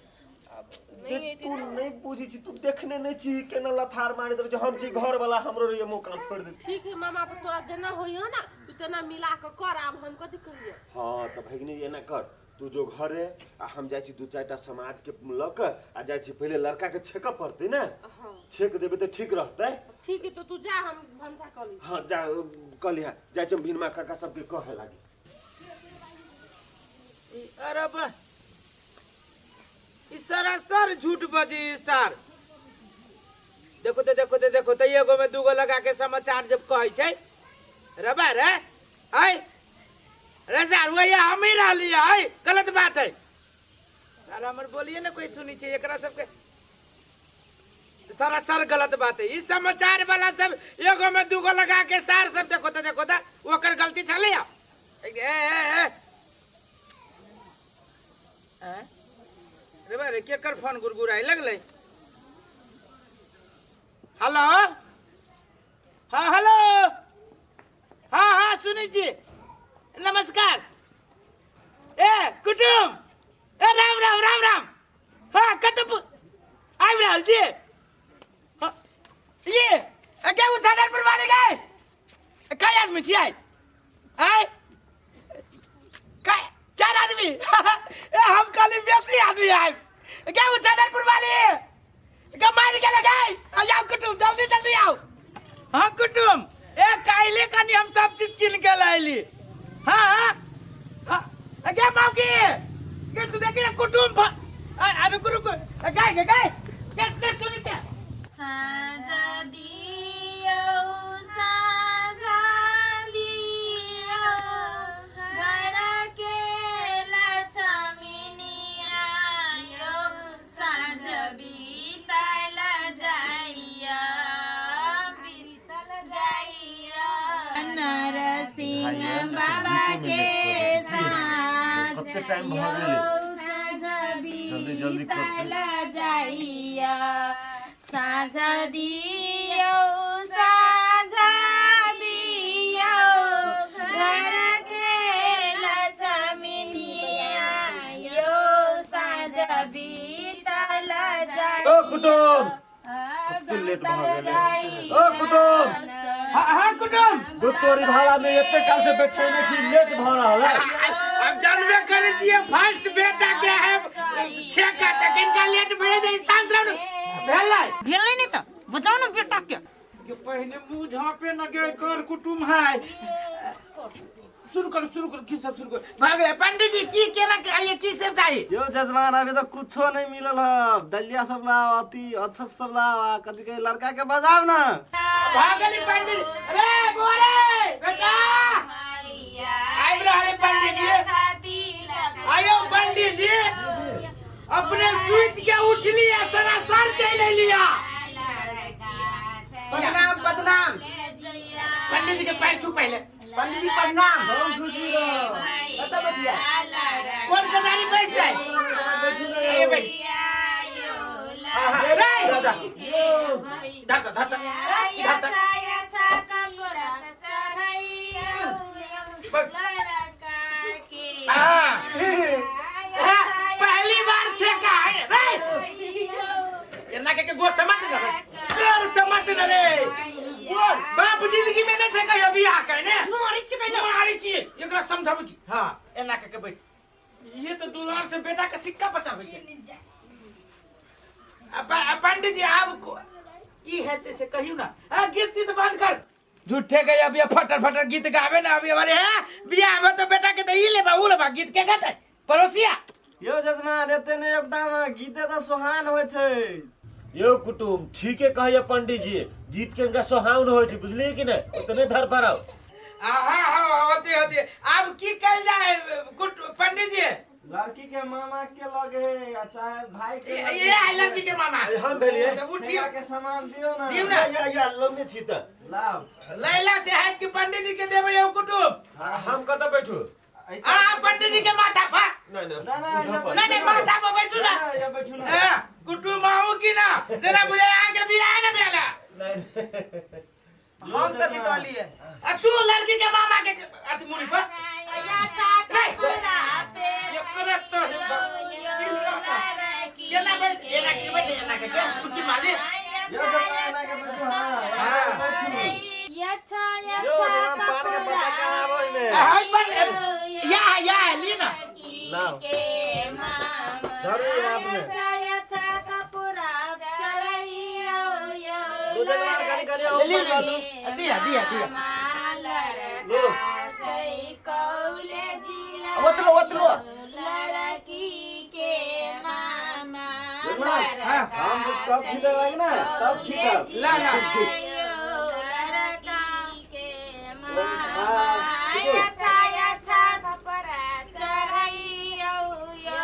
Speaker 2: आब
Speaker 1: जे
Speaker 2: नहि अयतै
Speaker 1: तू नहि बुझै छी तू देखने नहि छी केना लथार मारि देबै हम छी घर वाला हमरो रहिए मुँह कान फोड़ि देतै
Speaker 2: ठीक है मामा तऽ तोरा जेना होइए ने तू तेना मिला कऽ कर आब हम कथी कहियै
Speaker 1: हँ तऽ भगिनी एना कर तू जो घरे आ हम जाइ छी दू चारिटा समाज के लऽ कऽ आ जाइ छी पहिले लड़का के छेकऽ पड़तै ने
Speaker 2: हँ
Speaker 1: छेक देबै तऽ ठीक रहतै
Speaker 2: ठीक है तो तू जा हम भनसा कऽ ली
Speaker 1: हँ जा कऽ लिहा जाइ छी हम भिनमा काका सबके कहै लागी
Speaker 4: ई अरे बा ई सरासर झूठ बजी सर देखो तो देखो तो देखो तो एगो में दूगो लगा के समाचार जब कहै छै रबा रे आय रे सर वही हम ही रहली है गलत बात है सर हमर बोलिए ना कोई सुनी छै एकरा सबके सरासर गलत बात है ई समाचार वाला सब एगो में दूगो लगा के सार सब देखो तो देखो तो ओकर गलती छलै ए ए ए आँय? रे बा रे केकर फोन गुरगुराए लगलै हेलो हाँ हेलो हाँ हाँ सुनै छी नमस्कार ए कुटुम ए राम राम राम राम हाँ कतऽ आबि रहल छी हाँ, ये ए, के उछाड़नपुर वाले गए कई आदमी छियै आय चार आदमी ए हम कहली बेसी आदमी आए क्या वो चंदनपुर वाली क्या मार के लगाई आ जाओ कुटुम जल्दी जल्दी आओ हाँ कुटुम ए काइले कनी हम सब चीज किन के लाइली हाँ हाँ हाँ ए, क्या मावकी के तू देखी ना कुटुम आ रुको रुको ए, गाय गाय गाय के के सुनी छे
Speaker 3: साँझ दियौ साँझ दियौ घर के लक्ष्मीनिया यौ साँझ बितल जाइया बितल जाइया नरसिंह बाबा के साँझ
Speaker 1: कते टाइम भऽ गेलै?
Speaker 3: यौ साँझ
Speaker 1: जल्दी जल्दी कर दे।
Speaker 3: बितल जाइया साँझ दियौ साँझ दियौ घर के लक्ष्मीनिया यौ साँझ बितल
Speaker 1: ओ कुटुम
Speaker 3: जाइया
Speaker 1: कते लेट भऽ गेलै। ओ कुटुम।
Speaker 4: हाँ हाँ कुटुम।
Speaker 1: दू तोरी भाड़ा में एते काल से बैठेने छी, लेट भऽ रहल है।
Speaker 4: अब जानबे करे छियै, फर्स्ट बेटा के है छेका, त किनका लेट भए जाय, शांत रहू, भेलै।
Speaker 3: भेलै नहि तऽ बजाउ ने बेटा के।
Speaker 4: के पहिने मुंह झाँपे न गे कर कुटुम है। शुरू करू, शुरू करू, की सब शुरू करू, भाग रहे पंडित जी की केना के आइए, की सब चाही?
Speaker 7: यो जजमान, अभी तो कुछो नहीं मिलल है। दलिया सब लाओ, अथी अक्षत सब लाओ, आ कथी कहे लड़का के बजाओ ना।
Speaker 4: भागली पंडित जी। अरे बुआ रे बेटा, आबि रहल है पंडित जी। आयो पंडित जी, अपने सुति के उठली आ सरासर चलि अयली।
Speaker 5: प्रणाम प्रणाम।
Speaker 4: पंडित जी के पैर छू पहले।
Speaker 5: पंडित जी प्रणाम। कतऽ बतिया?
Speaker 4: कोन कदारी बैसतै? ए बैठ। रे इधर त, धर त, इधर त। हाँ। हाँ, पहली बार छेका है रे। एना के के गोर समट न रे, गोर समट न रे। बाप जिंदगी में नहीं छेका, अभी आ के ने
Speaker 3: मारै छी पहिले।
Speaker 4: मारै छी, एकरा समझाबै छी। हां, एना के के बैठ। ये तो दुलार से बेटा के सिक्का बचाबै छै। अब पंडित जी, आब की हेतै से कहियौ ना। आ गीत तीत बंद कर। झूठे के अभी फटर फटर गीत गावे ना। अभी हमारे है बियाह में तो बेटा के तो ई लेबा ऊ लेबा, गीत के गाते पड़ोसिया।
Speaker 7: यो जजमान, एते ने योगदान, गीते तऽ सोहान होइ छै।
Speaker 1: यो कुटुम, ठीके कहैया पंडित जी, गीत के इनका सोहावन होइ छै, बुझलियै कि नहि? ओतने धर पड़ाओ।
Speaker 4: हाँ हाँ, होते होते। अब की कल जाए पंडित जी?
Speaker 7: लड़की के मामा के लगे आ चाहे भाई के
Speaker 4: ये
Speaker 7: लगे।
Speaker 4: ये आई लड़की के मामा।
Speaker 1: अरे हम भेलियै।
Speaker 4: तो उठियो।
Speaker 7: ठेका के सामान दियो ना।
Speaker 4: दियौ ना।
Speaker 1: या या या, लौने छी तऽ।
Speaker 7: लाओ।
Speaker 4: लैला से है कि पंडित जी के देबै यौ कुटुम?
Speaker 1: हम कतऽ बैठू?
Speaker 4: आ पंडित जी के माथा पर।
Speaker 1: नहीं नहीं।
Speaker 7: ना, ना,
Speaker 1: उधर पर।
Speaker 4: नहीं नहीं, माथा पर बैठू ना।
Speaker 7: ना, या बैठू ना।
Speaker 4: ए, कुटुम आऊ कि ना तेरा बुझाय अहाँ के बियाह ना भेला।
Speaker 1: नहीं नहीं।
Speaker 5: हम कथी कहलिए?
Speaker 4: आ तू लड़की के मामा के अथी मुड़ी पर नहीं, एकरा तो केना बैठ, एना के बैठ, एना के के चुकी माली।
Speaker 7: यो जजमान, एना के बैठू। हाँ, एना के बैठू। यो जजमान, पान के पत्ता कहाँ आबो ओहिमे?
Speaker 4: आ, हाय पर या या ली ना।
Speaker 7: लाओ, धरू ई हाथ में। लो जजमान, कनी कनी
Speaker 4: ले ली।
Speaker 7: ऊपर कर लू।
Speaker 4: दिया दिया दिया।
Speaker 7: लो।
Speaker 5: ओतलो ओतलो।
Speaker 7: जजमान,
Speaker 4: हाँ।
Speaker 7: हम जब कब छीटे लागे ना तब छीटब।
Speaker 4: ला ला।
Speaker 7: हाँ, ठीक है।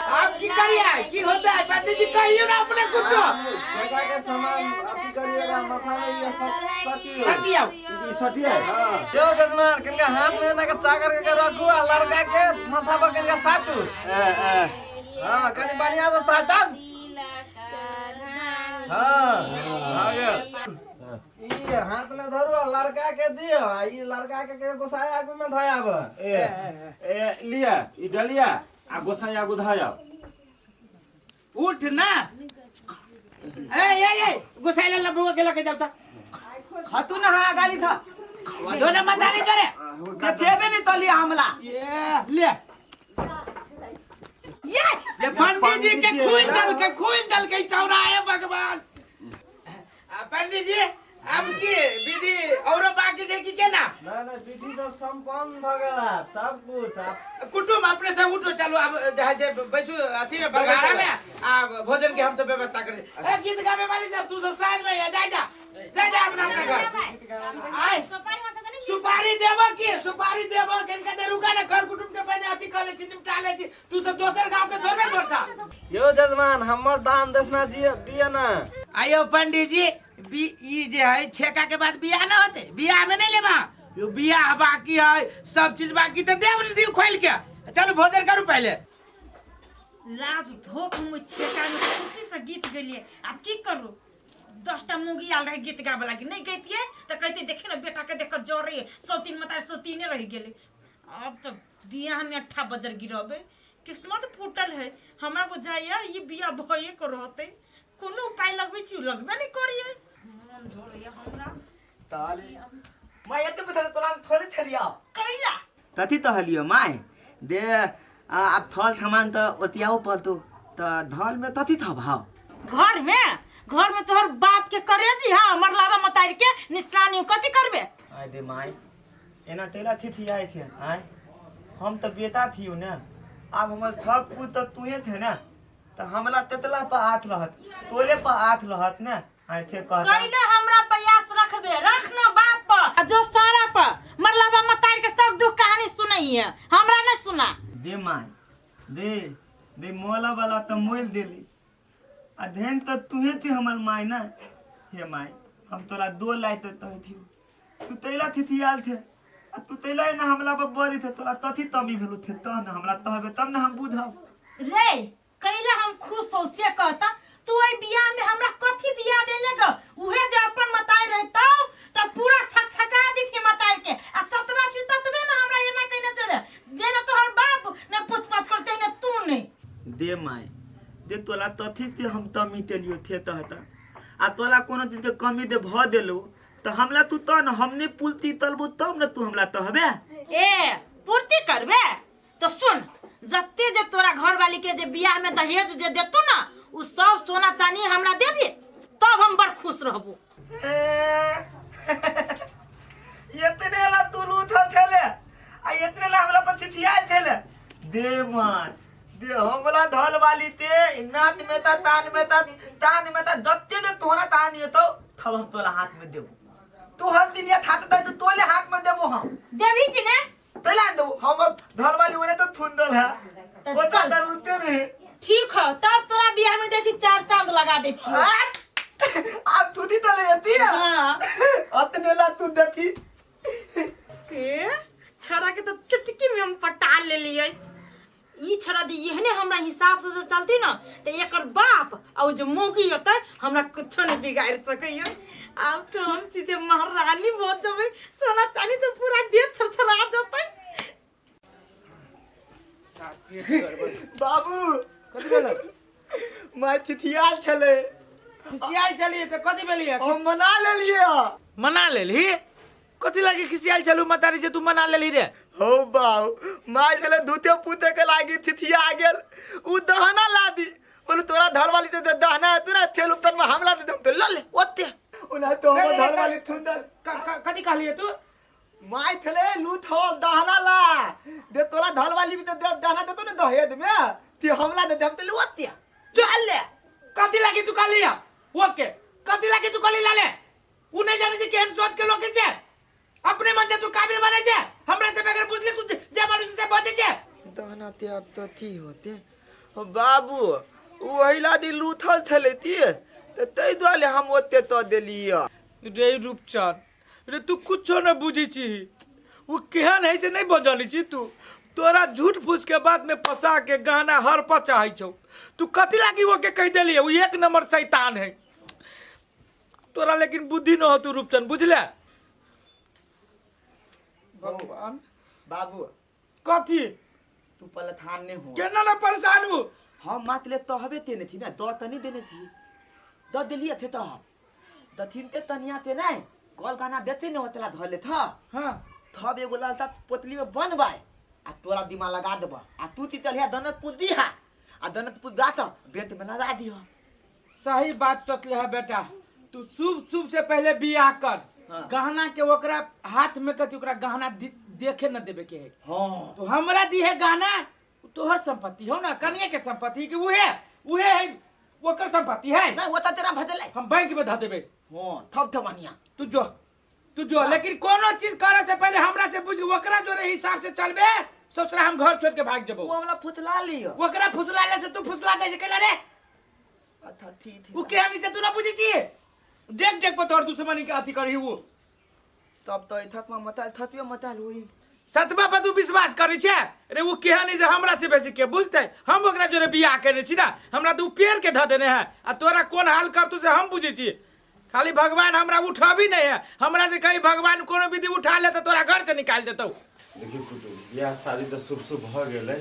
Speaker 4: आप की करिए, की होता है पंडित जी, कहियो ना अपने कुछ।
Speaker 7: छेका के सामान अथी करिएगा माथा में, ये सब सटियो।
Speaker 4: सटियो।
Speaker 1: ई सटिया।
Speaker 7: हाँ। यो जजमान, कनिका हाथ में एना के चाकर के रखू आ लड़का के माथा पर कनिका साटू।
Speaker 1: ए ए।
Speaker 7: हाँ, कनि बढ़िया से साटब। हाँ, भऽ गेल। ई हाथ में धरू आ लड़का के दियो, आ ई लड़का के गोसाई आगू में धयाब।
Speaker 1: ए ए, लिया ई डलिया आ गोसाई आगू धयाब।
Speaker 4: उठ ना, ए ए ए, गुसाई ला बुआ के लके जाता।
Speaker 5: खतू ना, हाँ गाली था।
Speaker 4: दोनों मतारी करे।
Speaker 5: देबे नहीं तलिया हमला।
Speaker 4: ये ले ये पंडित जी के खून दल के, खून दल के चौराहे भगवान। आ, पंडित जी, अब की विधि औरो बाकी छै की केना?
Speaker 7: ना ना, विधि तो संपन्न भ गेल आब, सब कुछ आब।
Speaker 4: कुटुम, अपने से उठो, चलो अब जहाँ से बैसू अथी में बघारा में, आ भोजन के हम सब व्यवस्था कर। ए गीत गावे वाली सब, तू सब साँझ में आ, जा जा जा जा अपना अपना घर आए। सुपारी देबो की, सुपारी देबो किनका दे? रुका ना, घर कुटुम के पहले अथी कर ले छी, निपटा ले छी। तू सब दोसर गांव के थोड़बे थोड़ता।
Speaker 7: यो जजमान, हमर दान दक्षिणा दिए दिए ना।
Speaker 4: आयो पंडित जी, बी ई जे है छेका के बाद बियाह ना होते, बियाह में नहीं लेबा यो, बियाह बाकी है, सब चीज बाकी, तो देव दिल खोल के चलो भोजन करू पहले।
Speaker 3: लाज धोक हम छेका में खुशी से गीत गेलिए। आब की करू? 10टा मूगी आयल रहे गीत गाबे लागी, नहीं गैतिए तऽ कहते देखे ना बेटा के देख जरे सौतीन मतार सौतीने रह गेलै। अब तो बियाह में अट्ठा बजर गिरबे, किस्मत फूटल है हमरा। बुझाइया ई बियाह भये के रहते। कोनो उपाय लगबै छी, लगबे नहीं करिए। मन झोरैया हमरा।
Speaker 5: ताली माय एते बता तोरा हम थोड़े थेरिया।
Speaker 3: कैला?
Speaker 5: तथी तो हलियो माय दे आब थल थमान त ओतियाओ पलतो त धल में तथी था भाव।
Speaker 3: घर में? घर में तोहर बाप के करेजी हा मरलावा मतार के निशानी कथी करबे?
Speaker 5: आय दे माय एना तेला थी थी आए थे आय हम त बेटा थी ने आब हमर थप पूत त तुहे थे ना त हमला तेतला पर हाथ रहत तोले पर हाथ रहत ने आय थे कहता।
Speaker 3: कैला हमरा प्रयास रखबे रख न बाप पर आ जो सारा पर मरलावा मतार के सब दुख कहानी सुनई है हमरा नहीं सुना।
Speaker 5: दे माय दे दे मोला वाला त मोल देली आ धेन त तुहे थी हमर my ना। हे my हम तोरा दो लाइ त तहे थी तू तैला थी थी आल थे आ तू तैला ना हमला पर बड़ी थे तोरा तथी तमी भेलु थे त ना हमरा तहबे तब ना हम बुझब।
Speaker 3: रे कैला हम खुश हो से कहता तू एई बियाह में हमरा कथी दिया देले ग उहे जे अपन मताई रहता त पूरा छकछका दिथी मताई के आ सतवा छी ततबे ना हमरा एना कहने चले जेना तोहर बाप ने पूछ पाछ करते ने तू ने।
Speaker 5: दे my दे तोला तथी ते हम तमी तेलियो थे तहता आ तोला कोनो चीज के कमी दे भ देलो त हमला तू त न हमने पुलती तलबो तब न तू हमला तहबे।
Speaker 3: ए पूर्ति करबे तो सुन जत्ते जे तोरा घर वाली के जे बियाह में दहेज जे देतू ना उ सब सोना चांदी हमरा देबी तब हम बड़ खुश रहबो।
Speaker 5: इतने ला तू लूथ थेले आ इतने ला हमरा पर थिथिया थेले। दे मान दे हमला धल वाली ते नात में ता तान में ता तान में ता जत्ते दे तोरा तान ये तो तब हम तोला हाथ में देबो। तू हर दिन या हाथ दे तो तोले हाथ में देबो हम।
Speaker 3: देबी कि ने?
Speaker 5: तोला देबो हम धल वाली ओने तो थुंदल है
Speaker 3: त
Speaker 5: वो
Speaker 3: चल।
Speaker 5: चादर उनते नहीं।
Speaker 3: ठीक है तब तोरा बियाह में देखी चार चांद लगा दे छी।
Speaker 5: आप थुदी तो ले जाती है।
Speaker 3: हाँ।
Speaker 5: अतने ला तू देखी
Speaker 3: के छड़ा के तो चुटकी में हम पटा ले लिए। ई छड़ा जे एहने हमरा हिसाब से जे चलती ना त एकर बाप और जे मौगी होतै हमरा कुछो नहीं बिगाड़ सकैया। अब तो हम सीधे महारानी बन जबै सोना चांदी से पूरा देह छरछरा जतै।
Speaker 5: बाबू
Speaker 4: कथी भेलै?
Speaker 5: My थिथियाल छलै।
Speaker 4: खिसियाल छलियै तऽ कथी भेलियै?
Speaker 5: हम मना लेलियै।
Speaker 4: मना लेलही? कथी लागी खिसियाल छलू मतारी जे तू मना लेलही रे?
Speaker 5: हो बाबू my छलै धूते पूते के लागी थिथिया गेल उ दहना ला दी बोलू तोरा धर वाली ते दहना है तू ना थेल उपतन में हमला दे दम तो ल ले ओते ओना तो हम धर वाली थुंदल।
Speaker 4: कथी कहलियै तू?
Speaker 5: My थले लूथ हो दहना ला दे तोरा धर वाली भी ते दहना देतो ने दहेज में ती हमला दे दम तो ले ओते चल ले।
Speaker 4: कथी लागी तू कहलियै? ओके कथी लागी तू कहली लाले? उ नहीं जाने जे केहन सोच के लोग छै अपने मन से तू काबिल बने छे हमरा से बगैर बुझले तू जे मानुष से बजे छे।
Speaker 5: दहना ते अब तो थी होते बाबू वही ला दी लूथल थले ती तै दुआरे हम ओते तो देलियै।
Speaker 4: रे रूपचंद रे तू कुछो न बुझी छी उ केहन है से नहीं बजली छी तू तोरा झूठ फूस के बात में फंसा के गहना हर पर चाहे छौ तू कथी लागी वो के कह देलियै उ एक नंबर शैतान है तोरा लेकिन बुद्धि न हो तू रूपचंद बुझले। भगवान
Speaker 5: बाबू
Speaker 4: कथी
Speaker 5: तू पलथान नहीं हो
Speaker 4: केना ना परेशान हूँ?
Speaker 5: हम मात ले तहबे तेने थी ना the तनी देने थी the दिलिए थे तो हम दथिन ते तनिया ते नहीं कल गाना देते ने ओतला धर ले था।
Speaker 4: हाँ
Speaker 5: थब एगो लालता पोतली में बनवाए आ तोरा दिमाग लगा देब आ तू तितलिया दनत पुल दी हा आ दनत पुल दा तो बेत में लगा दिह।
Speaker 4: सही बात सोचले है बेटा तू शुभ शुभ से पहले बियाह कर।
Speaker 5: हाँ।
Speaker 4: गहना के ओकरा हाथ में कथी ओकरा गहना देखे न देबे के है।
Speaker 5: हाँ।
Speaker 4: तो हमरा दी है गहना तोहर संपत्ति हो ना कनिया के संपत्ति कि उहे उहे है ओकर संपत्ति है
Speaker 5: नहीं वो तो तेरा भदले
Speaker 4: हम बैंक में धऽ देबे।
Speaker 5: हाँ थब थब अनिया
Speaker 4: तू जो लेकिन कोनो चीज करे से पहले हमरा से बुझ ओकरा जोरे हिसाब से चलबे ससुरा हम घर छोड़ के भाग जबो।
Speaker 5: वो हमला फुसला लियो
Speaker 4: ओकरा फुसला ले से तू फुसला जाय छै कैला रे?
Speaker 5: अच्छा थी थी
Speaker 4: उ केहन से तू ना बुझी छी देख देख पर तोहर दुश्मनी के अथी करही उ
Speaker 5: तब तो थत में मताल थतवे मताल होई
Speaker 4: सतबा पर तू विश्वास करै छे रे उ केहन जे हमरा से बेसी के बुझतै हम ओकरा जोरे बियाह केने छी ना हमरा तऽ उ पेड़ के धऽ देने है आ तोरा कोन हाल करतू से हम बुझै छी। खाली भगवान हमरा उठाबी नहीं है हमरा से कहीं भगवान कोनो विधि उठा ले तो तोरा घर से निकाल देतौ।
Speaker 1: देखियौ कुटुम बियाह शादी तऽ शुभ शुभ भऽ गेलै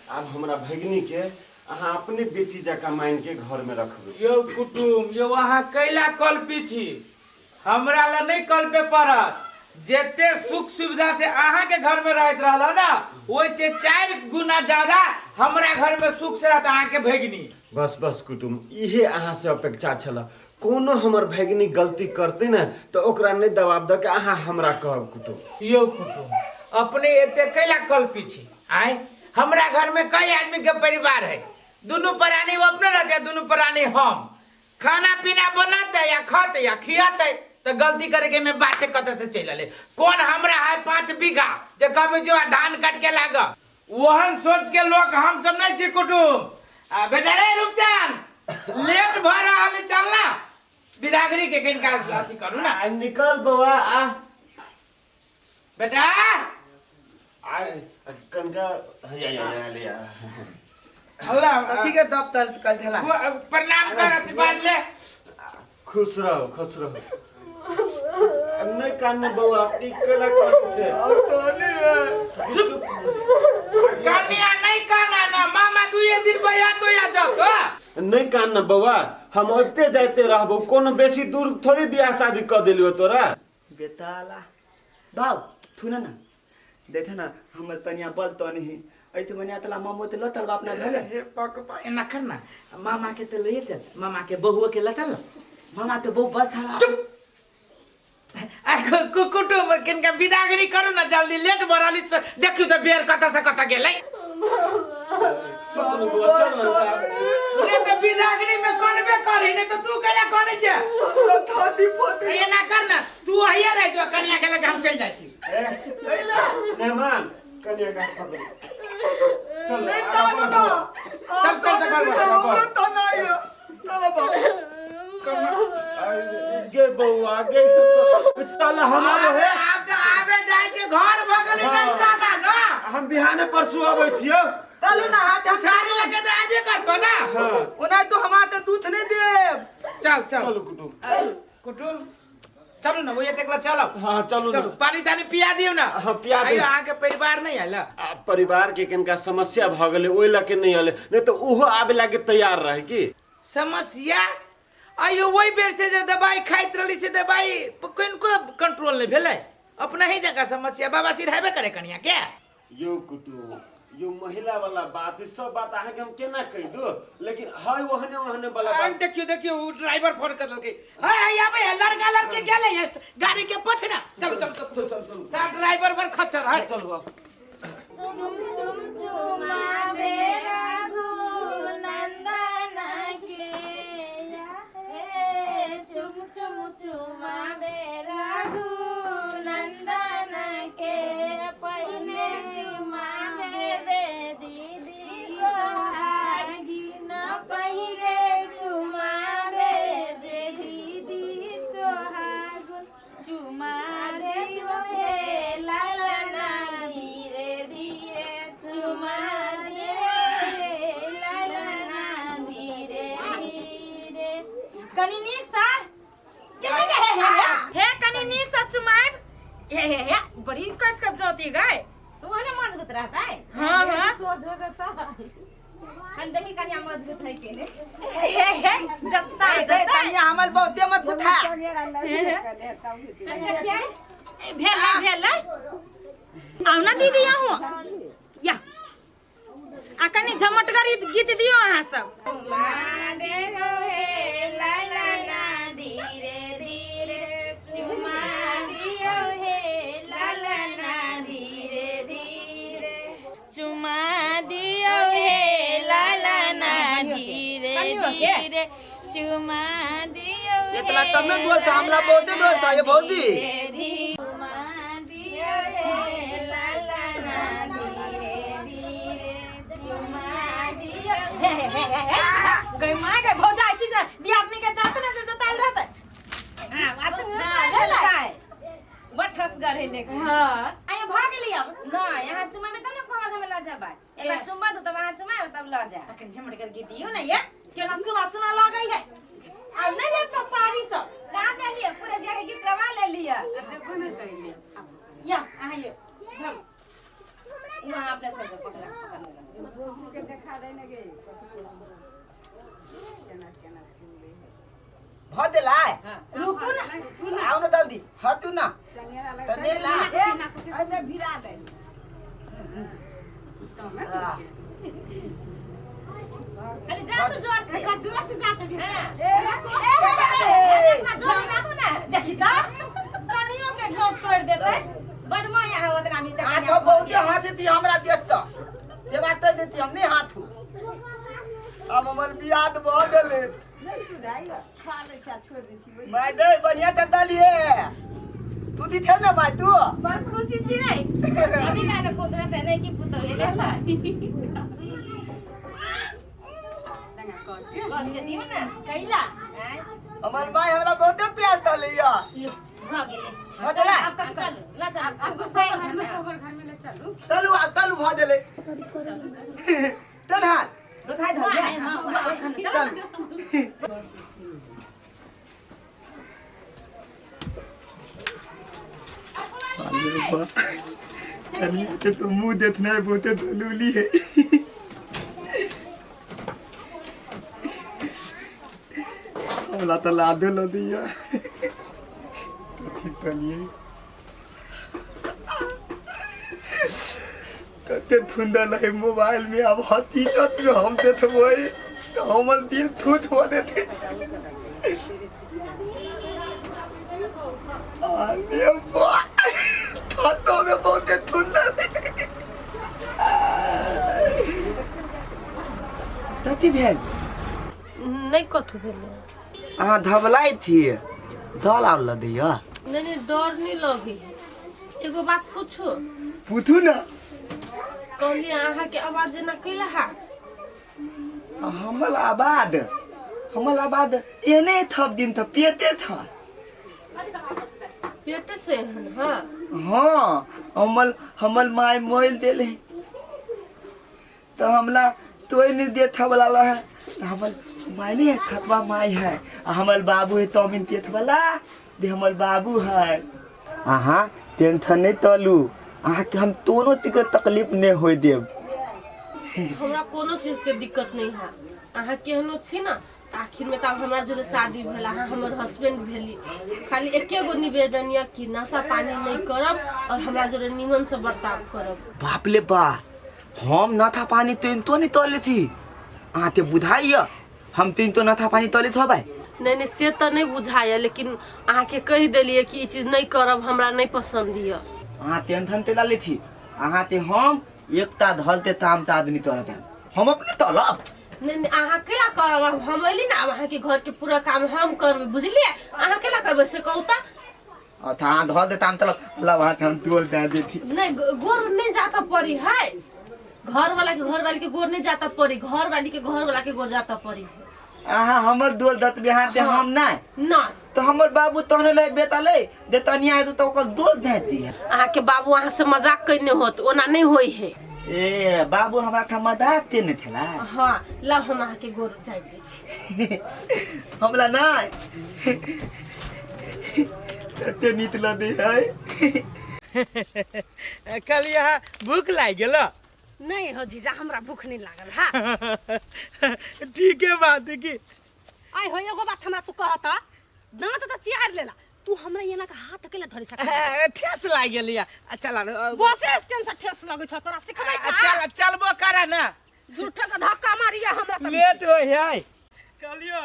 Speaker 1: आब हमरा भगिनी के अहाँ अपने बेटी जकाँ मान के घर में रखबै।
Speaker 4: यौ कुटुम यौ अहाँ कैला कल्पी छी हमरा ला नहीं कल्पे पड़त। जते सुख सुविधा से अहाँ के घर में रहत रहल ना, ओइसे 4 गुना ज्यादा हमरा घर में सुख से रहत अहाँ के भगिनी।
Speaker 1: बस बस कुटुम, इहे अहाँ से अपेक्षा छल। कोनो हमर भगिनी गलती करते ने तो ओकरा नहीं दबाव दऽ के अहाँ हमरा कहब कुटुम।
Speaker 4: यौ कुटुम, अपने एते कैला कल्पी छी? आय हमरा घर में कई आदमी के परिवार है, दुनू प्राणी वो अपने रहते, दुनू प्राणी हम। खाना पीना बनाते या खाते या खियाते तो गलती करे के में बाते कत से चल अले। कौन हमरा है 5 बीघा जे कभी जो धान काट के लाग, वहन सोच के लोग हम सब नहीं छी कुटुम। आ बेटा रे रूपचंद, लेट भ रहल है, चल ना बिदागरी के किनका अथी करू ना।
Speaker 1: आ निकल बौआ आ
Speaker 4: बेटा।
Speaker 1: आ कनका या या या ले आ।
Speaker 4: अल्लाह
Speaker 5: कथी के दब तल कल थला?
Speaker 4: प्रणाम कर, आशीर्वाद ले।
Speaker 1: खुश रहो, खुश रहो। नहीं कान बौआ, की केला करै छै?
Speaker 4: कन्या नहीं काना ना मामा, दुए दिन भैया तो या जाओ तो।
Speaker 1: नहीं कान ना बौआ, हम ओते जाते रहबो, कोनो बेसी दूर थोड़ी बियाह शादी क देलियो तोरा।
Speaker 5: बेताला बाउ थुना ना देखे ना हमर तनिया बल तो नहीं ऐते मनिया तला मामो ते लतल बाप ना घरे।
Speaker 4: हे पकपा एना कर ना, मामा के ते ले चल, मामा के बहुआ के ल चल।
Speaker 5: मामा के बहु बल थला।
Speaker 4: चुप। आ कुटुम किनका विदागरी करू ना जल्दी, लेट भरली से देखियो त बेर कत से कत गेलै।
Speaker 1: चल बौआ, चल ना।
Speaker 4: रे त विदागरी में करबे करही नै त तू कैला करै छै?
Speaker 5: थाती पोती।
Speaker 4: एना कर ना, तू अहिया रह जो, कनिया के लग हम चल जाइ छी।
Speaker 1: मेहमान कनिया का पकड़। चल
Speaker 5: नहीं
Speaker 1: आगा
Speaker 5: तानु
Speaker 1: बढ़
Speaker 5: ना।
Speaker 1: बौआ।
Speaker 4: चल, चल, चल, चल,
Speaker 5: हमरा तो नहीं है। चलो बाबू।
Speaker 1: गे बौआ गे, चल हम आबे हे।
Speaker 4: आब त आबे जाय के घर भगली नहीं काना ना।
Speaker 1: हम बिहाने परसों आबै छियौ।
Speaker 5: चलू ना हाथ
Speaker 4: छाड़ी लगे त आबे करतो ना।
Speaker 1: हां
Speaker 5: ओना तो हम तो दूध नहीं देब।
Speaker 4: चल चल
Speaker 1: चलू कुटुम।
Speaker 4: कुटुम चलू ना, वही देखला चलो।
Speaker 1: हां चलू ना।
Speaker 4: चलू पानी तानी पिया दियो ना।
Speaker 1: हां पिया
Speaker 4: आइयो
Speaker 1: दियो।
Speaker 4: अहाँ के परिवार नहीं आयल?
Speaker 1: आ, परिवार के कनका समस्या भ गेलै ओहि लके नहीं आले, नहीं तो ओहो आबे लागे तैयार रहे की।
Speaker 4: समस्या आइयो वही बेर से जे दवाई खाइत रहली से दवाई किनको कंट्रोल नहीं भेलै, अपना ही जगह समस्या बाबा सिर हेबे करे कनिया के।
Speaker 1: यो कुटुम, यो महिला वाला बात, ई सब बात अहाँ के हम केना कहि दू, लेकिन है ओहने ओहने वाला
Speaker 4: आई
Speaker 1: बात।
Speaker 4: देखियो देखियो उ ड्राइवर फोन कर देलकै। हाय हाय आबे है लड़का लड़के गेलै है गाड़ी के पोछ ना। चलू चलू चलू
Speaker 1: चल चल
Speaker 4: साफ ड्राइवर पर खच्चर है।
Speaker 1: चल बाबू।
Speaker 3: चुम चुम चुमावे रघु नंदन के, हे चुम चुम चुमावे रघु नंदन के, पहले चुमावे रे दीदी सोहागिन, पहले चुमावे जे दीदी सोहागुन, चुमा दियो हे लालना धीरे धीरे, चुमा दियो हे लालना धीरे धीरे। कनी नीक सा के हे हे हे हे कनी नीक सा चुमाएब। हे हे हे बड़ी कस कस जोती गए।
Speaker 8: ओहने मजबूत रहता है।
Speaker 3: हाँ हाँ
Speaker 8: सोझ हो जाता है। हम देखी कनिया मजबूत है के ने।
Speaker 3: हे हे जत्ता
Speaker 5: ए
Speaker 3: जत्ता
Speaker 5: तनिया हमर बहुते मत उठा।
Speaker 8: कनिया क्या
Speaker 3: भेलै भेलै आउ ना दीदी आहू या आ कनी झमटगर गीत दियो अहाँ सब।
Speaker 8: चुमा दे हो हे लालना धीरे धीरे, चुमा दियो हे लालना धीरे धीरे,
Speaker 3: चुमा दियो हे लालना धीरे धीरे, चुमा दियो हे
Speaker 5: इतना तब न दोल था, हमला बहुते दोल था ये भौजी।
Speaker 3: चुमा दियो हे
Speaker 8: लालना धीरे धीरे, चुमा दियो
Speaker 3: हे हे हे हे गई माँ गई भौजाई छी जे दियादनी के जात ने जे जतायल रहतै।
Speaker 8: हां अच्छा
Speaker 3: ना,
Speaker 8: भेलै बड़ ठसगर है लेकिन।
Speaker 3: हाँ आया भऽ गेली अब।
Speaker 8: ना यहाँ चुमाबे तब ना कहब हम लऽ जेबै। एक बार चुमा दू तब अहाँ चुमाबे तब लऽ जायब।
Speaker 3: तखन झमटगर गीत दियो ने ये केना सुना सुना लगै है। आब नहीं लेब सब पारी सब।
Speaker 8: कहाँ देलियै पूरे बियाह के गीत गवा लेलियै।
Speaker 3: या अहाँ ये धरू।
Speaker 8: वहाँ अपने खोजो पकड़ा पकड़ लेलक।
Speaker 5: भ देला
Speaker 3: रुकू ना।
Speaker 5: आओ ना जल्दी हतू ना त ने ला।
Speaker 9: एहिमे भिरा दे।
Speaker 5: हाँ।
Speaker 8: अरे जा तू जोर से।
Speaker 9: एकरा जोर से जाते भी।
Speaker 8: हाँ।
Speaker 3: ए,
Speaker 8: अपना जोर से जातू ना।
Speaker 3: देखी त कनियो के घोट तोड़ देते।
Speaker 8: बड़ माया है ओतना भी।
Speaker 5: हाथ हम बहुते हाथ देती हमरा देख त जे बात तोड़ देती हम नहीं हाथ हूँ। अब हमर बियाह भ गेलै।
Speaker 9: नहीं सुधाई खा ले छा छोड़ देती।
Speaker 5: मैं दे बढ़िया त दलिए तू दी थे ना भाई तू
Speaker 3: बड़ खुशी छी रे।
Speaker 8: अभी ना ना खुश रहते नहीं कि पुतो ले ला। कस के दियो ना।
Speaker 3: कैला
Speaker 8: आय,
Speaker 5: हमर माई हमरा बहुते प्यार दलिया।
Speaker 8: भ गेलै।
Speaker 5: भ गेलै।
Speaker 8: अब चलू ला चलू।
Speaker 9: अब गोसाई घर में कोबर घर में ले चलू।
Speaker 5: तलु आ तलु भ गेलै। चल हाल दोथाई धर
Speaker 8: वाह, हाँ, वाह।
Speaker 5: चल। के तो मुंह देखना है बहुते धलूली है। हमरा तो लादे ल दिया कथी तलिए तते थुंदल है मोबाइल में। अब हकीकत में हम देखबै तो हमर दिल थूथ हो देते। आले बा हाथों में बहुते थुंदल है। कथी भेल?
Speaker 2: नहीं कथू भेलै।
Speaker 5: अहाँ धबलाई थी दल आर ल दैया।
Speaker 2: नहीं नहीं डर नहीं लगे। एगो बात पूछू?
Speaker 5: पूछू ना।
Speaker 2: कहलिए अहाँ के आवाज जेना कैला हा?
Speaker 5: हमल आबाद हमल आबाद एने थप दिन त पेते था।
Speaker 2: पेटे से एहन? हाँ
Speaker 5: हाँ हमल हमल my मोइल देले तो हमला तोय नहीं देथा वाला ला है तो हमल my नहीं है थकवा my है आ हमल बाबू है तो मिन तेथ वाला दे हमल बाबू है। अहाँ टेंशन नहीं तलू अहाँ के हम दोनों तिक तकलीफ नहीं होय देब।
Speaker 2: हमरा कोनो चीज के दिक्कत नहीं है। अहाँ केहनो छी ना आखिर में तब हमरा जोरे शादी भेल अहाँ हमर हस्बैंड भेली। खाली एके गो निवेदन यऽ कि नशा पानी नहीं करब और हमरा जोरे निमन से बर्ताव करब।
Speaker 5: बाप ले बा हम नथा पानी तीन तो नहीं तले थी। अहाँ ते बुझाइय हम तीन तो नथा पानी तले थो भाई।
Speaker 2: नहीं नहीं से तो नहीं बुझाइय लेकिन अहाँ के कहि देलिए कि ई चीज नहीं करब हमरा नहीं पसंद यऽ।
Speaker 5: अहाँ टेंशन ते लाले थी अहाँ ते हम एकता धलते ताम ता आदमी तलते हम अपने तलब।
Speaker 2: नहीं नहीं अहाँ केला करब? हम अयली ना अब अहाँ के घर के पूरा काम हम करबै बुझलिए। अहाँ केला करबै से कहू त?
Speaker 5: अथा अहाँ धल दे ताम तलब लब हाथ हम तोल दे देथी।
Speaker 2: नहीं गोर नहीं जाता पड़ी है घर वाला के घर वाली के गोर नहीं जाता पड़ी घर वाली के घर वाला के गोर जाता पड़ी है।
Speaker 5: अहाँ हमर दोल दत बिहान ते हम ना
Speaker 2: ना
Speaker 5: तो हमर बाबू तहने ले बेतले दे तनिया आए तो ओकर दोल दे दी।
Speaker 2: अहाँ के बाबू अहाँ से मजाक कइने होत ओना नहीं होई है।
Speaker 5: ए बाबू हमरा था मजाक ते नहीं थेला।
Speaker 2: हाँ ला हम अहाँ के गोर जाय दै छी।
Speaker 5: हमला ना ते नीत ल दे है।
Speaker 4: कल यहाँ भूख लागि गेल?
Speaker 2: नहीं हो जीजा हमरा भूख नहीं लागल। हाँ
Speaker 4: ठीक है बात है कि
Speaker 2: आइ हो एगो बात हमरा तू कहता दांत त चियार लेला तू हमरा एना के हाथ केला धरे छ?
Speaker 4: ठेस लागि गेल या। चल
Speaker 2: बस स्टैंड से ठेस लगै छ तोरा सिखबै छ?
Speaker 4: चल चलबो करा ना।
Speaker 2: झूठे के धक्का मारिया हमरा त
Speaker 4: लेट हो है कहलियो।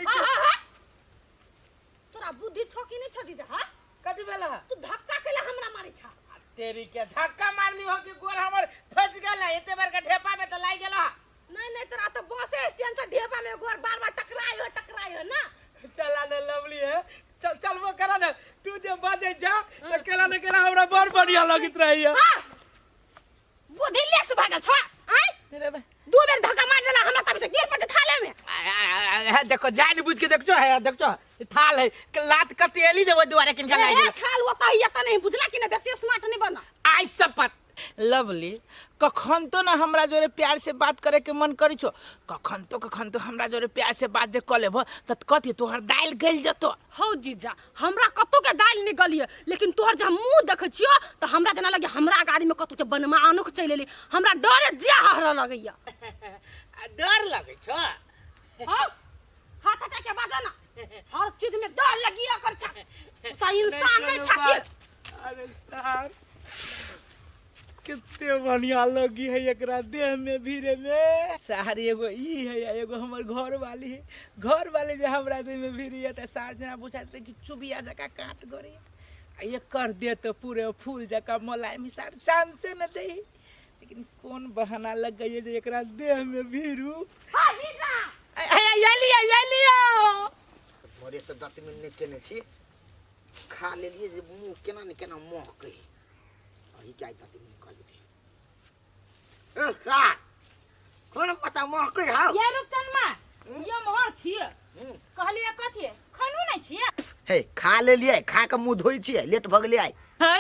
Speaker 2: हाँ हाँ हाँ तोरा बुद्धि छो कि नहीं छो जीजा? हाँ
Speaker 4: कथी भेला?
Speaker 2: तू धक्का केला हमरा मारै छ?
Speaker 4: तेरी के धक्का मारली हो कि गोर हमर फंस गेल है एते बड़का ढेपा में त लागि गेल।
Speaker 2: नहीं नहीं तोरा तो बस स्टैंड से ढेपा में गोर बार बार टकराई हो टकराई हो ना।
Speaker 4: चला ने लवली है चल चलबो करा ना तू जे बजे जा त केला ने केला हमरा बड़ बढ़िया लगैत रहैया।
Speaker 2: हां बुद्धि ले से भागल छ आय
Speaker 4: तेरे बे
Speaker 2: दू बेर धक्का मार देला हमरा तब से गिर पड़ते थाले में।
Speaker 4: है देखो जान बुझ के देखो है देखो थाल है लात कतेली देबो दुआरे किनका लागि गेल।
Speaker 2: थाल ओता ही त नहीं बुझला कि ना बेसी स्मार्ट नहीं बना।
Speaker 4: आई शपथ लवली कखन तो ना हमरा जोरे प्यार से बात करे के मन करी छो कखन तो हमरा जोरे प्यार से बात जे क लेबो त कथी तोहर दाइल गइल जतो।
Speaker 2: हौ जीजा हमरा कतो के दाइल नहीं गलिए लेकिन तोहर जे मुंह देखै छियो त हमरा जना लगे हमरा गाड़ी में कतो के बनमा आनुक चलि एलै हमरा डरे जे हहर लगैया।
Speaker 4: डर लगै छो?
Speaker 2: हौ हाथ हटा के बाजा ना हर चीज में दल लगी कर छा तो इंसान नहीं
Speaker 4: कोनो
Speaker 2: छा के
Speaker 4: बात। अरे साहब कितने बढ़िया लगी है एकरा देह में भीरे में सार एगो ई है आ एगो हमर घर वाली है घर वाले जे हमरा देह में भीरी है त सार जना बुझाइत रहे कि चुबिया जका काट गरी आ एकर देह तो पूरे फूल जका मोलायम सार चांसे न दे लेकिन कौन बहाना लग गई है जे एकरा देह में भीरू
Speaker 2: हां जीजा
Speaker 4: लिया ये लिया
Speaker 5: भोरे से दाँत में नहि केने छी खा लेलियै जे मुँह केना ने केना महकै अही के आइ दाँत में निकलै छै ए, का कोन पता महकै हौ
Speaker 3: ये रुपचनमा ये मोहर छियै कहलियै कथी खनू नहि छियै
Speaker 5: हे खा लेलियै खा कऽ मुँह धोइ छियै लेट भऽ गेलै आइ
Speaker 3: है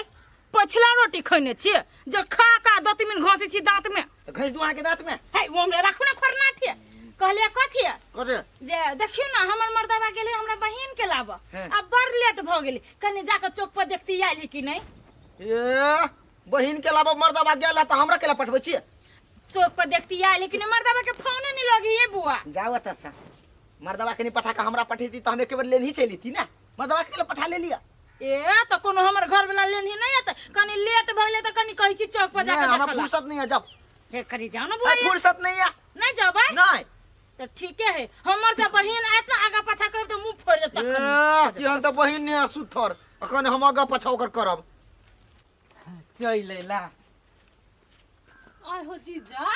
Speaker 3: पछिला रोटी खैने छियै जे खा का दतमिन घसै छी दाँत में
Speaker 5: तऽ घसि दू अहाँके दाँत में
Speaker 3: है वो हमरा राखू ने खोरना ठिए कहलियै कथी
Speaker 5: कथी
Speaker 3: जे देखियौ ने हमर मर्दबा गेलै हमरा बहिन के लाबऽ
Speaker 5: हैं।
Speaker 3: आ बड़ लेट भऽ गेलै कनि जाकऽ चौक पर देखती आयल है कि नहि
Speaker 5: ए बहिन के लाबऽ मर्दबा गेल है तऽ हमरा केला पठबै छियै
Speaker 3: चौक पर देखती आयल है कि नहि मर्दबा के फोने नहि लगी ये बुआ
Speaker 5: जाओ एतऽ से मर्दबा के नहि पठा कऽ हमरा पठेती तऽ हम एके बेर लेनही चलि अयती ने मर्दबा के केला पठा लेलियै
Speaker 3: ए तऽ कोनो हमर घर वाला लेनही नहि एतै कनि लेट भऽ गेलै तऽ कनि कहै छी चौक पर
Speaker 5: नहीं
Speaker 3: जाकऽ
Speaker 5: हमरा
Speaker 3: देखऽ ला।
Speaker 5: फुर्सत नहीं है जाओ
Speaker 3: हे कनि जाओ ने बुआ
Speaker 5: अरे, फुर्सत नहीं है
Speaker 3: नहि जेबै
Speaker 5: नहीं
Speaker 3: तऽ ठीके है हमर जब बहिन आयत ने आगा पाछा करब तऽ मुँह फोड़ि देब तखन
Speaker 5: ए, केहन तऽ बहिन नहि है सुथर अखन हम आगाँ पाछा ओकर करब
Speaker 4: चल अयला
Speaker 2: आय हो जीजा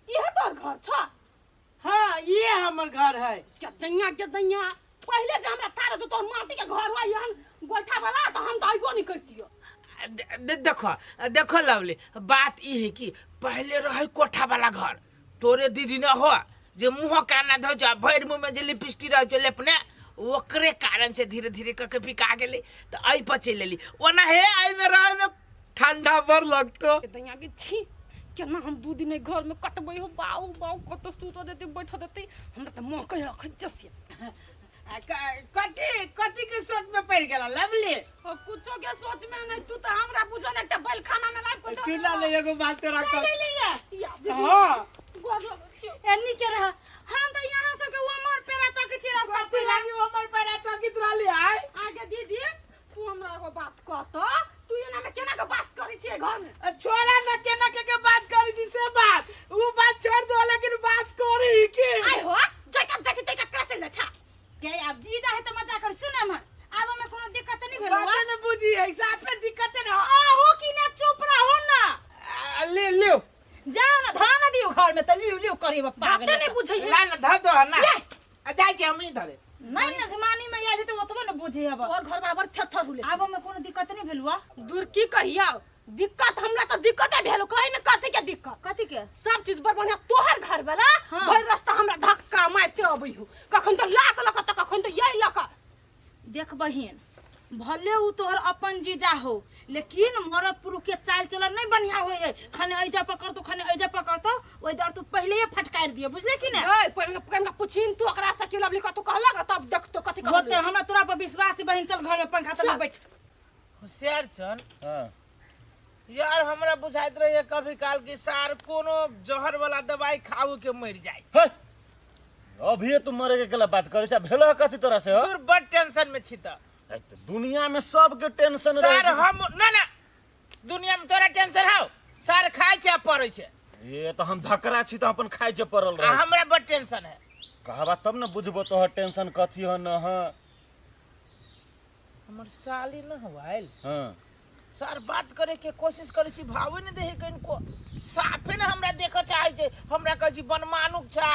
Speaker 2: इहे तोहर घर छ
Speaker 4: हाँ ये हमर घर है
Speaker 2: गदैया गदैया पहिले जे हमरा तारे तो तोहर माटी के घर हुआ यहन गोइठा वाला तो हम तो अइबो नहीं करतियो
Speaker 4: देखो देखो लवली बात ई है कि पहले रहे कोठा वाला घर तोरे दीदी न हो जे मुँह काना धो जा भरि मुँह में जे लिपस्टिक रहे छै लेपने ओकरे कारण से धीरे धीरे करके बिका गेलै तऽ एहि पर चलि एली ओना हे एहिमे रहे में ठंडा बड़ लगतो
Speaker 2: दैया के छी केना हम दू दिन एहि घर में कटबै हो बाऊ बाऊ कतौ सुतऽ देतै बैठऽ देतै हमरा तऽ महकै है अखन जसिया
Speaker 4: कथी कथी के सोच में पड़ गेला लवली
Speaker 2: ओ कुछो के सोच में नहीं तू तऽ हमरा बुझो ने एकटा बैलखाना में लाइफ को
Speaker 4: सुना ले एगो बात तोरा कह
Speaker 2: या दीदी
Speaker 4: हाँ
Speaker 2: गोर लगै छियौ।
Speaker 3: एन्नी के रह हम तऽ यहाँ सबके उमर पेरा तक छी रास्ता
Speaker 4: कथी लागी हमर पैरा चकित रहली आय
Speaker 2: आगे दीदी तू हमरा एगो बात कह त तू एना में केना के बास करै छियै घर में
Speaker 4: छोड़ा न केना के के बात करी छी से बात उ बात छोड़ दो लेकिन बास करी के
Speaker 2: आइ हो जैका जैसे तैका करा चल छा
Speaker 3: के आब जी जा है तऽ मजा कर सुन हमर आब हमें कोनो दिक्कत नहीं भेल
Speaker 4: बात न बुझी है साफे दिक्कत न
Speaker 3: आहू की ना चुप रहो ना
Speaker 4: आ, ले लियो
Speaker 3: जाओ ना धान दियो घर में तऽ लियो लियो करी पागल
Speaker 2: बाते नहीं बुझै है
Speaker 4: ला न धर दो ना आ जाय छी हम ही धरे
Speaker 3: नहीं ना जमानी में आयल तऽ ओतबो ने बुझे अब
Speaker 2: तोहर घर बराबर थेथर हुले
Speaker 3: आब हमें कोनो दिक्कत नहीं भेल हुआ
Speaker 2: दूर की कहिया दिक्कत हमरा तऽ दिक्कते भेल कहि ने कथी के दिक्कत
Speaker 3: कथी के
Speaker 2: सब चीज बड़ बढ़िया तोहर घर वाला
Speaker 3: हाँ।
Speaker 2: भरि रास्ता हमरा धक्का मारिते अबै हो कखन तऽ लात लऽ कऽ तऽ कखन तऽ यही लऽ कऽ
Speaker 3: देख बहिन भले उ तोहर अपन जीजा हो लेकिन मरद पुरुष के चाल चलन नहीं बढ़िया होय है खने ऐजा पकड़तो खने ऐजा पकड़तो ओहि दर तू पहले ही फटकार दिए बुझले कि ना
Speaker 2: ए पहिने पहिने पुछिन तू ओकरा से की लवली कतौ कहलक तब देखतो कथी
Speaker 3: होते
Speaker 2: कहलक
Speaker 3: हमरा तोरा पर विश्वास है बहिन चल घर में पंखा तर
Speaker 2: चल।
Speaker 3: बैठ
Speaker 4: होशियार छन
Speaker 1: हाँ
Speaker 4: यार हमरा बुझाइत रहे कभी काल कि सार कोनो जहर वाला दवाई खाऊ के मर जाए
Speaker 1: हे अभिये तू मरे के केला बात करे छा भेलो है कथी तोरा से हो
Speaker 4: तोर बड़ टेंशन में छी त
Speaker 1: ऐ त दुनिया में सबके टेंशन रहे
Speaker 4: सार हम ना ना दुनिया में तोरा टेंशन हौ सार खाय छै आ पड़ै छै
Speaker 1: ये तो हम धकरा छी त अपन खाय जे पड़ल
Speaker 4: आ
Speaker 1: रहे
Speaker 4: हमरा बड़ टेंशन है
Speaker 1: कहबा तब न बुझबो तोहर टेंशन कथी हो न हाँ
Speaker 4: हमर साली न हवाइल
Speaker 1: हाँ
Speaker 4: सर बात करे के कोशिश करे छी भावे ने देहे कनको साफे ने हमरा देखे चाहे छै हमरा कहै छी बनमानुक छा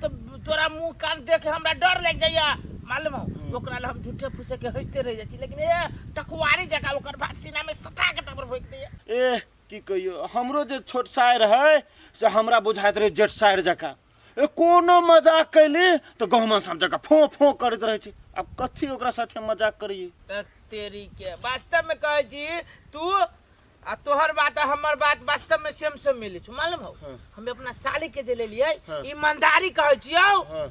Speaker 4: तो तोरा मुंह कान देख के हमरा डर लागि जाइया मालूम हो ओकरा ला हम झूठे फूसे के हंसते रह जाइ छी लेकिन ए टकवारी जगह ओकर बात सीना में सटा के तबर भोंकि दैया
Speaker 1: ए की कहियो हमरो जे छोट सायर है से हमरा बुझाइत रहे जेठ सायर जकाँ ए कोनो मजाक कैली तऽ गहुमन साम जकाँ फों फों करैत रहै छै आब कथी ओकरा साथे मजाक करियै
Speaker 4: त तेरी के वास्तव में कहै छी तू आ तोहर बात आ हमर बात वास्तव में सेम सेम मिलै छौ मालूम हो हम अपना साली के जे लेलियै
Speaker 1: हाँ।
Speaker 4: ईमानदारी कहै छियौ
Speaker 1: हाँ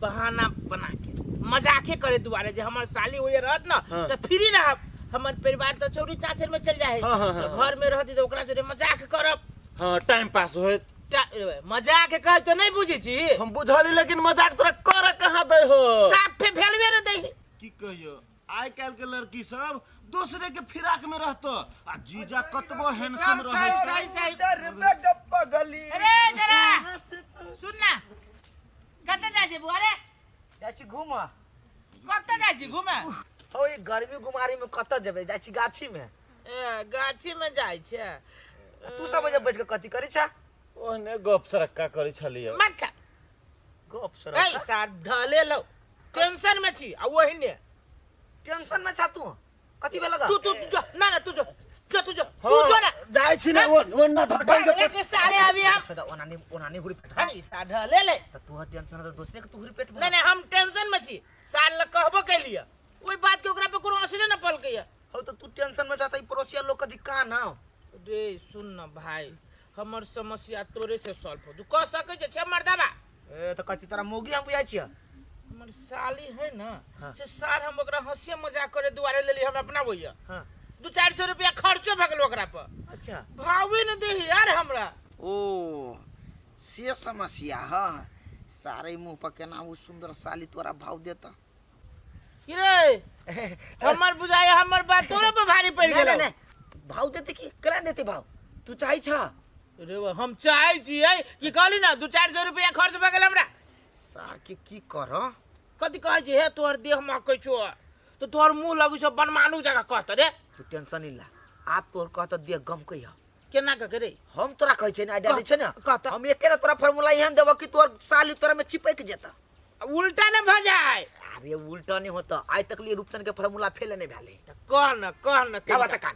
Speaker 4: बहाना बना के मजाके करे दुआरे जे हमर साली होइए रहत ना
Speaker 1: हाँ।
Speaker 4: तऽ फ्री रहब हमर परिवार तऽ चौरी चाचर में चल जाए
Speaker 1: हाँ, हाँ, हाँ,
Speaker 4: तऽ घर में रहती तऽ ओकरा जोरे मजाक करब
Speaker 1: हाँ टाइम पास होइत
Speaker 4: मजाक कह तो नहीं बुझे छी।
Speaker 1: हम बुझली लेकिन मजाक तोरा कर कहाँ दै हो?
Speaker 4: साफे भेलवे रे दै।
Speaker 1: की कहियो आइ काल्हि के लड़की सब दूसरे के फिराक में रहतो आ जीजा कतबो हैंडसम रहे।
Speaker 4: सही सही।
Speaker 5: पगली।
Speaker 4: अरे जरा सुन ना, कत जाइ छी बुआ रे?
Speaker 5: जाइ छी घूम।
Speaker 4: कत जाइ छी घूमे?
Speaker 5: हो ई गर्मी गुमारी में कत जेबै, जाइ छी गाछी में।
Speaker 4: ए गाछी में जाइ छै।
Speaker 5: तू सब एजा बैठ के कथी करै छा?
Speaker 1: ओहने गप सरक्का करै छलियै।
Speaker 4: मत
Speaker 5: गप सरक्का।
Speaker 4: ए सार ढले लो, टेंशन में छी आ ओहिने।
Speaker 5: टेंशन में छा तू? कथी भेल
Speaker 4: तू तू जो ना ना तू जो जो तू जो तू जो ना
Speaker 1: जाइ छी ना ओ ना धटल के
Speaker 4: एक साले अभी हम
Speaker 5: छोड़ा ओना नहीं ओना नहीं हुरी पेट।
Speaker 4: अरे सार ढले ले
Speaker 5: त तू टेंशन त दोसरे के तू हुरी पेट।
Speaker 4: नहीं नहीं हम टेंशन में छी, सार ल कहबो कैलिए ओई बात के ओकरा पे कोनो असरे न पलकै।
Speaker 5: हो त तू टेंशन में छा त ई पड़ोसिया लोग कथी का ना
Speaker 4: रे। सुन न भाई, हमर समस्या तोरे से सॉल्व हो, तू कह सकै छे छे मर्दाबा।
Speaker 5: ए त कथी तोरा मोगी हम बुझाइ छियै?
Speaker 4: हमर साली है ना।
Speaker 5: हाँ।
Speaker 4: से सार हम ओकरा हंसी मजाक करे दुआरे लेली हम अपना भैया।
Speaker 5: हाँ।
Speaker 4: 200-400 रुपया खर्चो भऽ गेल ओकरा पर।
Speaker 5: अच्छा
Speaker 4: भावे न दे यार हमरा।
Speaker 5: ओ से समस्या ह सारे मुंह पर केना उ सुंदर साली तोरा भाव देता
Speaker 4: की रे हमर बुझाय हमर बात तोरे पर भारी पड़ि
Speaker 5: नहीं
Speaker 4: गेल।
Speaker 5: नहीं नहीं भाव देते की केना देते भाव तू चाहै छ?
Speaker 4: रे हम चाहै छियै कि कहली ना 200-400 रुपया खर्च भऽ गेल हमरा।
Speaker 5: सार के की कर
Speaker 4: कथी कहै छी हे तोहर देह महकै छौ तो तोहर मुंह लगै छौ बनमानू जकाँ कहत रे।
Speaker 5: तू टेंशन नहीं ला, आप तोहर कहत देह गमकै ह
Speaker 4: केना कह रे?
Speaker 5: हम तोरा कहै छियै ने आइडिया दै छियै ने,
Speaker 4: कहत।
Speaker 5: हम एके ना तोरा फार्मूला एहन देबो कि तोहर साली तोरा में चिपक जेता,
Speaker 4: उल्टा न भऽ जाय।
Speaker 5: अरे उल्टा नहीं होता, आइ तक लिए रूपचंद के फार्मूला फेल नहीं भेलै।
Speaker 4: त कह न कह न
Speaker 5: का बात कान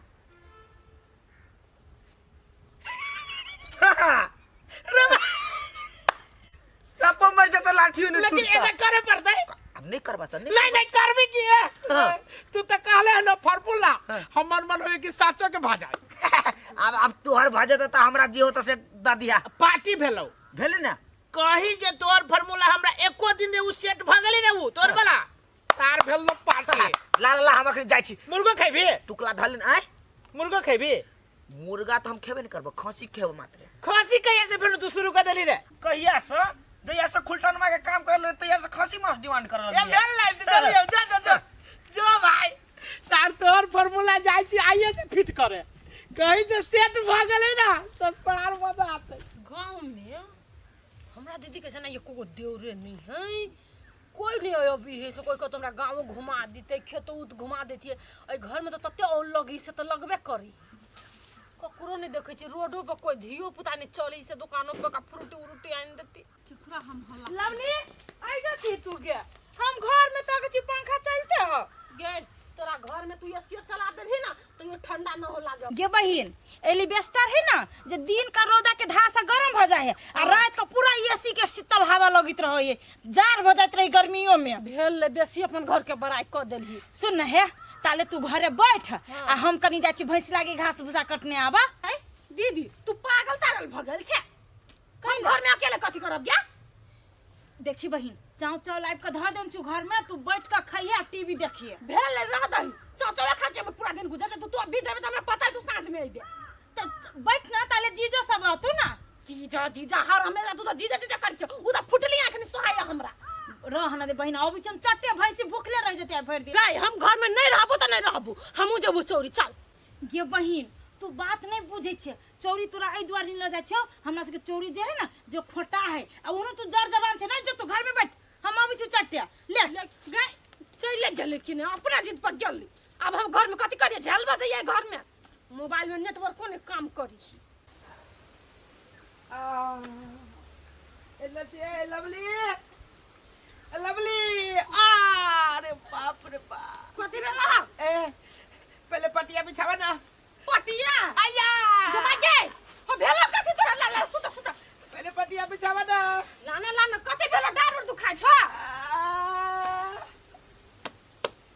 Speaker 5: सप मर जाता लाठी ने
Speaker 4: लेकिन एना करे पड़तै।
Speaker 5: अब नहीं करबा त नहीं
Speaker 4: नहीं नहीं करबी की है?
Speaker 5: हाँ।
Speaker 4: तू त कहले हन फार्मूला।
Speaker 5: हाँ।
Speaker 4: हमर मन होय कि साचो के भऽ जाय।
Speaker 5: अब तोहर भऽ जेतै त हमरा जे होता से द दिया।
Speaker 4: पार्टी भेलौ
Speaker 5: भेलै ना?
Speaker 4: कही जे तोहर फार्मूला हमरा एको दिन जे उ सेट भऽ गेलै ने उ तोहर वाला तार भेल पार्टी।
Speaker 5: ला ला ला हम अखनी जाइ छी।
Speaker 4: मुर्गो खैबी?
Speaker 5: टुकला धलिन आय।
Speaker 4: मुर्गो खैबी?
Speaker 5: मुर्गा त हम खेबे नहीं करबो, खसी खेबो मात्र।
Speaker 4: खसी कहिया से भेल तू शुरू कर देली रे?
Speaker 5: कहिया से? जहिया से खुलटनमा के काम करल तहिया से खसी मांस डिमांड करल।
Speaker 4: ए भेल लाइफ देलियो जा जा जा जो भाई सार तोहर फार्मूला जाइ छी आइए से फिट करे, कहीं जे सेट भ गेलै ना त सार मजा आते।
Speaker 2: गांव में हमरा दीदी के जना एको गो देवरे नहीं है, कोई नहीं है अभी है से कोई कहतो हमरा गाँव घुमा देते, खेतो उत घुमा देतिए। एहि घर में तो तते औल लगी से तो लगबे करी, ककरो नहीं देखे छी रोडो पर कोई धियो पुता नहीं चली से दुकानों पर का फ्रूटी उरूटी आनि देती। केकरा हम हल्ला
Speaker 3: लवली आई जा छी तू गे, हम घर में तक छी पंखा चलते हो
Speaker 2: गे। तोरा घर में तू एसीओ चला देबही ना तो यो ठंडा न हो लागे।
Speaker 3: गे बहिन एलिबेस्टर है ना जे दिन का रौदा के धार से गरम भ जाए है आ रात का पूरा एसी के शीतल हवा लगैत रहे है, जाड़ भ जाइत रहे गर्मियों में।
Speaker 2: भेल ले बेसी अपन घर के बड़ाई क देलही।
Speaker 3: सुन न हे ताले तू घरे बैठ आ हम कनी जाइ छी भैंस लागे घास भूसा कटने आबा।
Speaker 2: ऐ दीदी तू पागल तागल भ गेल छे, हम घर में अकेले कथी करब गे?
Speaker 3: देखी बहिन चाव चाव लाइव के धर देन छु घर में, तू बैठ के खइहे आ टीवी देखिए।
Speaker 2: भेल रह दही चाव चाव खा के हम पूरा दिन गुजर जेतौ, तू अभी जेबे त हमरा पता है तू साँझ में अइबे।
Speaker 3: त बैठ ना ताले जीजो सब रहतु ना।
Speaker 2: जीजा जीजा हर हमेशा तू त जीजा जीजा करै छ, उ त फुटली आँख नि सोहाय हमरा।
Speaker 3: रह ना दे बहिन अबै छी हम चट्टे भैंसी भूखले रह जेतै भरि दिन।
Speaker 2: गई हम घर में नहीं रहबो त नहीं रहबो, हमहू जेबो चौरी चल।
Speaker 3: गे बहिन तू बात नहीं बुझै छे, चौरी तोरा एहि दुआरे नहीं लऽ जाइ छौ, हमरा सबके चौरी जे है ना जे खोटा है आ ओनो तू जर जवान छे ना जे तू घर में बैठ, हम अबै छी चट्टे ले।
Speaker 2: ले गई चले गेलै कि नहीं अपना जिद पर गेली। अब हम घर में कथी करिए, झेलबा जाइए घर में मोबाइल में नेटवर्क कोने काम करी।
Speaker 4: लवली लवली अरे बाप रे बाप
Speaker 2: कथी भेला?
Speaker 4: ए पहले पटिया बिछावा ना।
Speaker 2: पटिया
Speaker 4: आया
Speaker 2: घुमा के हो भेला कथी तोरा? ला ला सुत सुत
Speaker 4: पहले पटिया बिछावा ना।
Speaker 2: लाने लाने कथी भेला? डार उर दुखाइ छ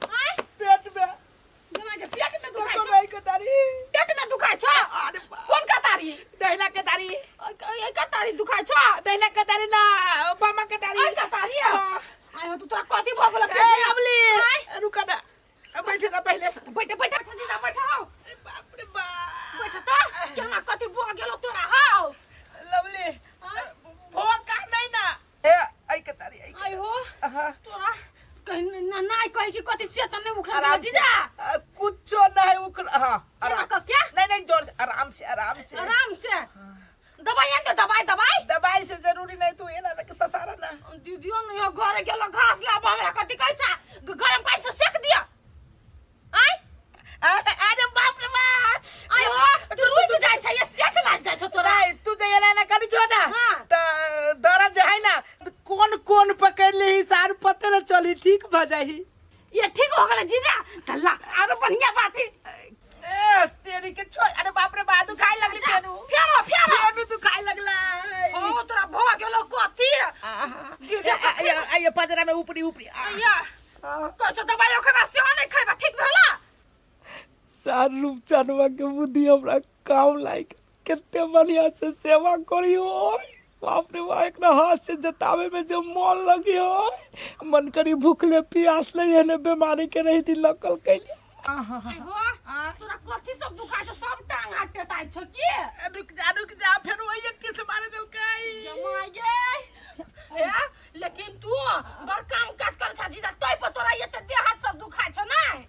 Speaker 2: आय
Speaker 4: पेट में
Speaker 2: घुमा के पेट में दुखाइ
Speaker 4: तो
Speaker 2: छ?
Speaker 4: भाई के तारी
Speaker 2: पेट में दुखाइ छ?
Speaker 4: अरे बाप
Speaker 2: कोन कतारी?
Speaker 4: दहिना के तारी।
Speaker 2: ए कतारी दुखाइ छ?
Speaker 4: दहिना के तारी ना बामा के तारी।
Speaker 2: ए कतारी आय हो तू तोरा कथी भ गेल?
Speaker 4: ए लवली रुका ना बैठे ना पहले
Speaker 2: बैठे बैठे जीजा बैठे हो।
Speaker 4: बाप रे बाप
Speaker 2: बैठे त केना कथी भ गेल तोरा? हाउ
Speaker 4: लवली
Speaker 2: कही कि कथी से त नहीं उखड़
Speaker 4: आराम से।
Speaker 2: जीजा
Speaker 4: कुछो नहीं उखड़। हाँ,
Speaker 2: केना
Speaker 4: आराम
Speaker 2: क क्या?
Speaker 4: नहीं नहीं, जोर से, आराम से, आराम से।
Speaker 2: आराम से। दवाई आन दो, दवाई दवाई।
Speaker 4: दवाई से जरूरी नहीं, तू एना ना कि ससारा ना।
Speaker 2: दीदियो नहीं हो घरे गेलो घास लाब, हमरा कथी कहै छा, गरम पानी से सेक दिया। आय
Speaker 4: अरे बाप रे बाप।
Speaker 2: आय हो, तू रुक जाइ छै, ये स्केच लाग जाइ छौ तोरा।
Speaker 4: नहीं, तू जे एना ना करी छो ना।
Speaker 2: हाँ।
Speaker 4: त दर्द जे है ना, त कोन कोन पकड़ ली सार पते न चली, ठीक भ जाही।
Speaker 2: ये ठीक हो गेलै जीजा, त ला आरो बढ़िया बात है।
Speaker 4: ए तेरी के छोड़, अरे बाप रे बाप, दुखाई लगली फेरू।
Speaker 2: फेरो फेरो।
Speaker 4: फेरू दुखाई लगला।
Speaker 2: ओ तोरा भ गेलो कथी? दीदी कथी?
Speaker 4: आइए पजरा में ऊपरी ऊपरी।
Speaker 2: आइया कहै छौ दवाई ओकरा सेहो नहि खैबा, ठीक भेला?
Speaker 4: सार रूपचनवा के बुद्धि हमरा काम लायक, कितने बढ़िया से सेवा करी हो। बाप रे बाप, एकरा हाथ से जतावे में जो मन लगी हो, मन करी भूखले प्यास ले एहने बीमारी के रही थी लकल कैले।
Speaker 2: हो तोरा कथी सब दुखाइ छौ? सब टांग हाथ टेटाइ छौ की?
Speaker 4: रुक जा रुक जा, फेर वही एक से मारे देलकै।
Speaker 2: जमाइ गे ए, लेकिन तू बड़ काम काज कर छा जीजा, तोय पर तोरा एते देह हाथ सब दुखाइ छौ नै?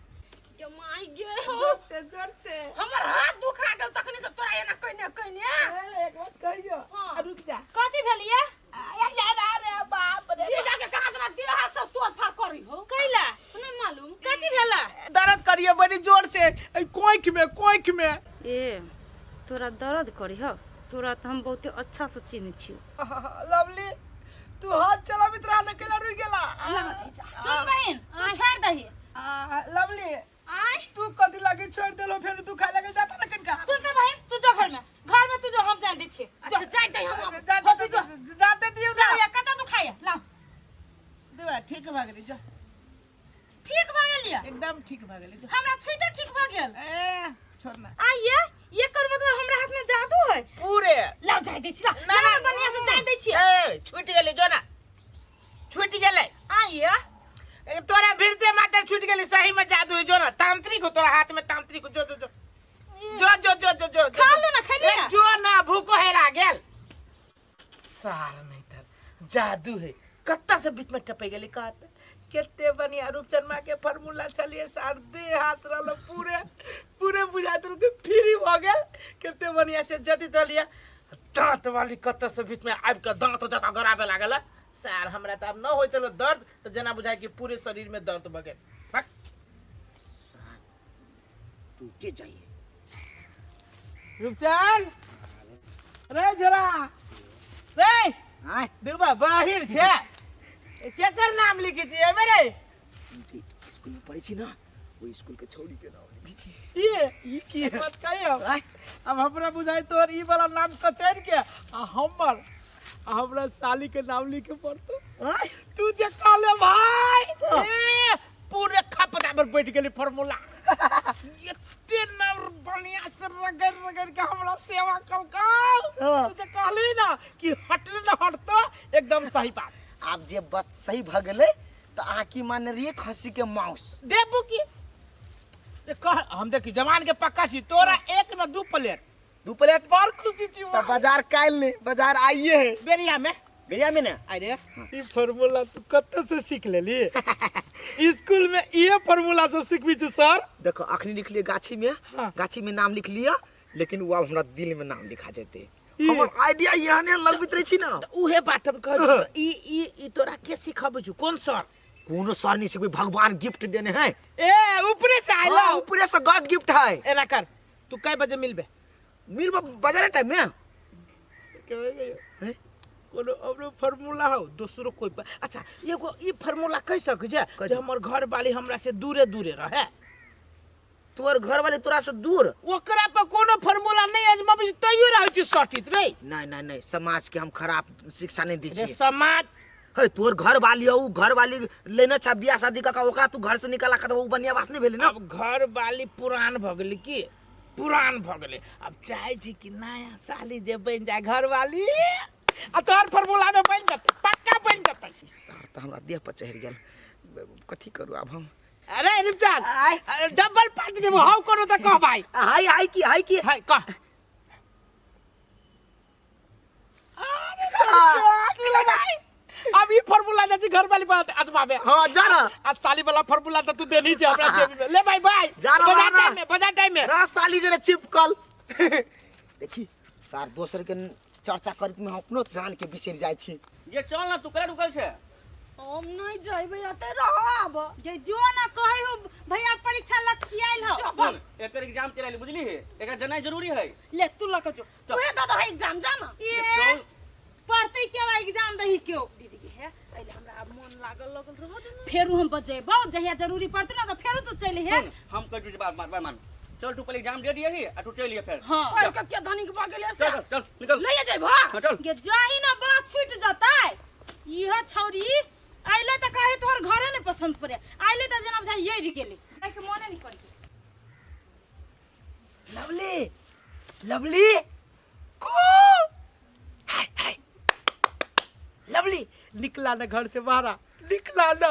Speaker 2: जमाइ गे हो,
Speaker 4: जोर से जोर से।
Speaker 2: हमर हाथ दुखा गेल तखनी से तोरा एना कइने कइने।
Speaker 4: ए, एक बात कहियो।
Speaker 2: हाँ।
Speaker 4: रुक जा।
Speaker 3: कथी भेलिए?
Speaker 4: अरे बाप रे।
Speaker 2: जीजा के कहाँ तोरा देह हाथ सब तोड़ फाड़ करी हो?
Speaker 3: कैला
Speaker 2: नहीं मालूम
Speaker 3: कथी भेला?
Speaker 4: दर्द करियो बड़ी जोर से, ए कोइख में, कोइख में।
Speaker 3: ए तोरा दर्द करी हो? तोरा तो हम बहुते अच्छा से चिन्ह छियो।
Speaker 4: लवली तू हाथ चलाबित रहा न, केला रुक गेला।
Speaker 2: लगा जीजा।
Speaker 3: सुन बहिन, तू छोड़ दही।
Speaker 4: लवली
Speaker 2: आय
Speaker 4: तू कथी लागे छोड़ देलो, फेर तू खाए लगे जाता ना कनका।
Speaker 3: सुन त बहिन, तू जो घर में, घर में तू जो, हम जान दै छियै।
Speaker 2: अच्छा जाय दे हम।
Speaker 4: जाते जाते दियो ना।
Speaker 3: लाओ या कतऽ दुखाइया लाओ।
Speaker 4: देवा ठीक भ गेली जो।
Speaker 3: ठीक भ गेलियै?
Speaker 4: एकदम ठीक भ गेली जो।
Speaker 3: हमरा छुइते ठीक भ गेल।
Speaker 4: ए छोड़ ना।
Speaker 3: आइए ये कर मतलब हमरा हाथ में जादू है
Speaker 4: पूरे।
Speaker 3: लाओ जाय दै छी, ला
Speaker 4: ना ना
Speaker 3: बढ़िया से जाय दै छी।
Speaker 4: ए छूट गेली जो ना, छूट गेलै।
Speaker 3: आइए
Speaker 4: ए, तोरा भिड़ते मात्र छूट गेली, सही में जादू है जो ना, तांत्रिक हो तोरा हाथ में, तांत्रिक हो। जो जो जो जो जो जो जो जो
Speaker 3: खा लो ना, खा लिया।
Speaker 4: ए, जो ना भूखो हेरा गेल सार, नहीं तर जादू है। कत्ता से बीच में टपे गेली कहत केते बढ़िया रूपचनमा के फार्मूला छलिए सार, दे हाथ रहल पूरे पूरे बुझाइत रहल कि फ्री भ गेल। केते बढ़िया से जतित रहलिए, दांत वाली कत्ता से बीच में आबि के दांत जकाँ गराबे लागल सार। हमरा तऽ आब न होइत रहल दर्द, तऽ जेना बुझाइ कि पूरे शरीर में दर्द भ गेल। भक।
Speaker 5: सार टूटे जाइए।
Speaker 4: रूपचन रे जरा रे।
Speaker 5: आय
Speaker 4: देखबा बाहिर छै, केकर नाम लिखै छियै मेरे?
Speaker 5: स्कूल में पढ़ै छी ना, ओहि स्कूल के छौड़ी के नाम लिखै छी।
Speaker 4: ई
Speaker 5: ई की है?
Speaker 4: बात कहियो।
Speaker 5: आय
Speaker 4: अब हमरा बुझाइ तोर ई वाला नाम कचैर के आ हमर आ हमरा साली के नाम लिखे पड़तो।
Speaker 5: आय
Speaker 4: तू जे कहले भाई, ए पूरे खपदा पर बैठ गेली फार्मूला। एते नाम बढ़िया से रगड़ रगड़ के हमरा सेवा कलका।
Speaker 5: हाँ।
Speaker 4: तू जे कहली ना कि हटले ना हटतो, एकदम सही बात।
Speaker 5: आब जे बात सही भ गेलै तऽ अहाँ की मानने रहियै खस्सी के माउस?
Speaker 4: देबू की ए कह, हम देखी जवान के पक्का छी, तोरा एक न दू प्लेट।
Speaker 5: दू प्लेट?
Speaker 4: बड़ खुशी छी।
Speaker 5: तऽ बाजार काल्हि नहि, बाजार आइए है।
Speaker 4: बेरिया में।
Speaker 5: बेरिया में ना।
Speaker 4: अरे ई फार्मूला तू कतऽ से सीख लेली? स्कूल में इहे फार्मूला सब सिखबी छु सर?
Speaker 5: देखो अखनी लिख लिअ गाछी में।
Speaker 4: हाँ।
Speaker 5: गाछी में नाम लिख लिअ, लेकिन वो आब हमरा दिल में नाम लिखा जेतै।
Speaker 4: ई?
Speaker 5: हमर आइडिया एहने लगबैत रहै छी ना।
Speaker 4: उहे बात हम कहै छी, ई ई ई तोरा के सिखबै छु? कोन सर?
Speaker 5: कोनो सर नहीं सिखबै, भगवान गिफ्ट देने है।
Speaker 4: ए ऊपरे से आइलो?
Speaker 5: हाँ, ऊपरे से गॉड गिफ्ट है।
Speaker 4: एना कर, तू कै बजे मिलबे?
Speaker 5: मिलबे बाजार टाइम में।
Speaker 4: हैं? कोनो औरो फार्मूला हो दोसरो कोई अच्छा एगो ई फार्मूला कहि सकै छै जे हमर घर वाली हमरा से दूरे दूरे रहे?
Speaker 5: तोहर घर वाले तोरा से दूर?
Speaker 4: ओकरा पर कोनो फार्मूला नहीं आजमाबै छै, तैयो रहै छै सटित रे।
Speaker 5: नहीं नहीं नहीं, समाज के हम खराब शिक्षा नहीं दै
Speaker 4: रे
Speaker 5: छियै।
Speaker 4: समाज
Speaker 5: हे तोहर घर वाली हो, उ घर वाली लेने छा बियाह शादी कऽ के, ओकरा तू घर से निकाला के उ बढ़िया बात नहीं भेलै ना।
Speaker 4: अब घर वाली पुरान भऽ गेलै की, पुरान भऽ गेलै, अब चाहै छी कि नया साली जे बनि जाय घर वाली, आ तोहर फार्मूला में बनि जेतै, पक्का बनि जेतै।
Speaker 5: सार तऽ हमरा देह पर चढ़ि गेल, कथी करू आब हम?
Speaker 4: अरे रिपचान,
Speaker 5: आय।
Speaker 4: अरे डबल पार्टी देबो, हाउ करो तऽ कह भाई।
Speaker 5: हाय हाय की हाय की
Speaker 4: हाय कह। अरे भाई अब ई फार्मूला जाइ छी घर वाली बात आजमाबे।
Speaker 5: हां, जा ना।
Speaker 4: आज साली वाला फार्मूला त तू देनी छे हमरा जेबी में। ले भाई बाय।
Speaker 5: जा ना,
Speaker 4: बजा
Speaker 5: ना।
Speaker 4: टाइम में, बजा टाइम में।
Speaker 5: रा साली जरा चिपकल। देखी सार दोसर के चर्चा करत में हम अपनो जान के बिसरि जाइ छी।
Speaker 6: ये चल ना, तू कला रुकल छे?
Speaker 2: हम नहीं जइबै, एते रहब।
Speaker 3: जे जो ना कहै हो भैया, परीक्षा लग आयल हो।
Speaker 6: सुन, एकर एग्जाम चलाइल बुझली है, एकर जनाइ जरूरी है।
Speaker 3: ले तू लक जो।
Speaker 2: तू दऽ दह एग्जाम, जा ना।
Speaker 3: ये
Speaker 6: चल।
Speaker 3: पढ़ते के एग्जाम दही क्यों?
Speaker 2: दीदी के हे अइले हमरा आब मोन लागल लगल रह दे ना।
Speaker 3: फेरू हम बजेबौ, जहिया जरूरी पड़तौ ना त फेरू तू चलि हे।
Speaker 6: सुन, हम कहै छी बात बात मान, चल तू पहले एग्जाम दे दिए ही आ तू चल लिया फेर।
Speaker 3: हाँ।
Speaker 2: पढ़ के के धनिक भऽ गेलै से?
Speaker 6: चल चल, निकल।
Speaker 2: लइए जइबो।
Speaker 6: हाँ, चल।
Speaker 3: गे जाही ना बात छूट जतै। इहो छौरी अइले त कहे तोहर घरे ने पसंद पड़े, अइले त जेना बुझाइ येरि गेलै, जाइके मोने नहीं करै।
Speaker 4: लवली, लवली को, हाय हाय लवली, निकला ना घर से बाहर, निकला ना।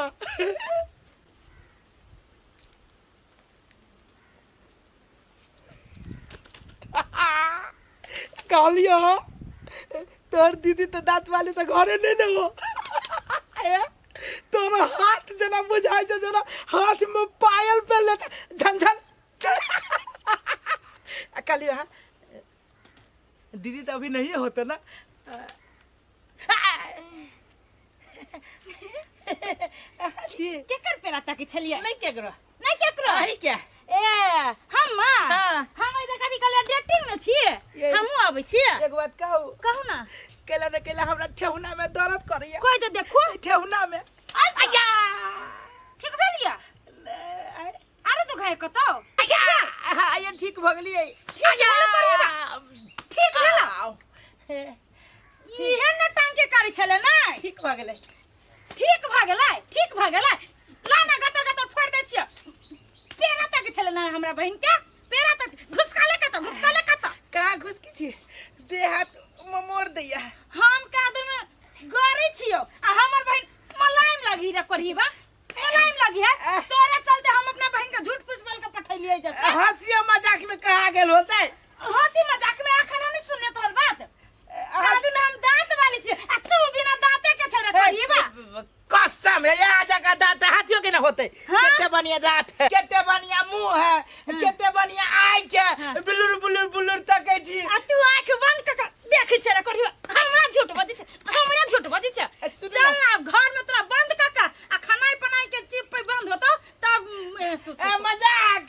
Speaker 4: कहलियो तोहर दीदी तो दांत वाली तो घरे नहीं ने हो। ए, तोहर हाथ जेना बुझाइ छै जेना हाथ में पायल पहनले छै, झन झन। आ कहलियो हाँ दीदी तो अभी नहीं होते ना।
Speaker 3: केकर पेरा ताके छलियै?
Speaker 4: नहीं केकरो।
Speaker 3: नहीं केकरो?
Speaker 4: अहीं के।
Speaker 3: ए हम?
Speaker 4: हाँ।
Speaker 3: हम एहि कथी कहलियै, डेटिंग में छियै। हमहूँ आबै छियै।
Speaker 4: एक बात कहू?
Speaker 3: कहू ना।
Speaker 4: केला न केला हमरा ठेहुना में दर्द करैया।
Speaker 3: कोई तऽ देखू।
Speaker 4: ठेहुना में।
Speaker 3: आया, ठीक भेलियै? अरे तो खाए कतौ।
Speaker 4: आया आया, ठीक भऽ गेलियै।
Speaker 3: ठीक भेल पढ़ेबा? ठीक भेल?
Speaker 4: आउ।
Speaker 3: इहे न टांगे करै छलै नै?
Speaker 4: ठीक भऽ गेलै।
Speaker 3: ठीक भऽ गेलै, ठीक भऽ गेलै। ला ना, गतर गतर फोड़ दै छियै। पेरा तक छलै ना हमरा बहिन के, पेरा तक घुसकाले कतौ, घुसकाले कतौ।
Speaker 4: कहाँ घुसकी छी, देह हाथ ममोर दैया।
Speaker 3: हम कादर में गरै छियौ आ हमर बहिन मलाइम लगी रे, कोढ़ीबा मलाइम लगी है। तोरे चलते हम अपना बहिन के झूठ फूस बोल के पठैलियै जते।
Speaker 4: हंसी मजाक में कहा गेल होतै?
Speaker 3: हंसी मजाक में अखन हम नहीं सुनने तोहर बात। कादू हम दांत वाली छियै आ तू बिना दांते के छै रे कोढ़ीबा।
Speaker 4: कसम है, यहाँ जगह दांत हाथियों के ना होते।
Speaker 3: हाँ?
Speaker 4: कितने बढ़िया दांत है, कितने बढ़िया मुंह है, कितने बढ़िया आँख है, बुलुर बुलुर बुलुर तकै छी।
Speaker 3: आ तू आँख बंद क के देखै छै रे कोढ़ीबा, हमरा झूठ बजै छै, हमरा झूठ बजै छै।
Speaker 4: सुनू
Speaker 3: चल
Speaker 4: ना।
Speaker 3: ना, आब घर में तोरा बंद क के आ खानाइ पनाइ के चिप पे बंद होतो तब
Speaker 4: ए, मजाक।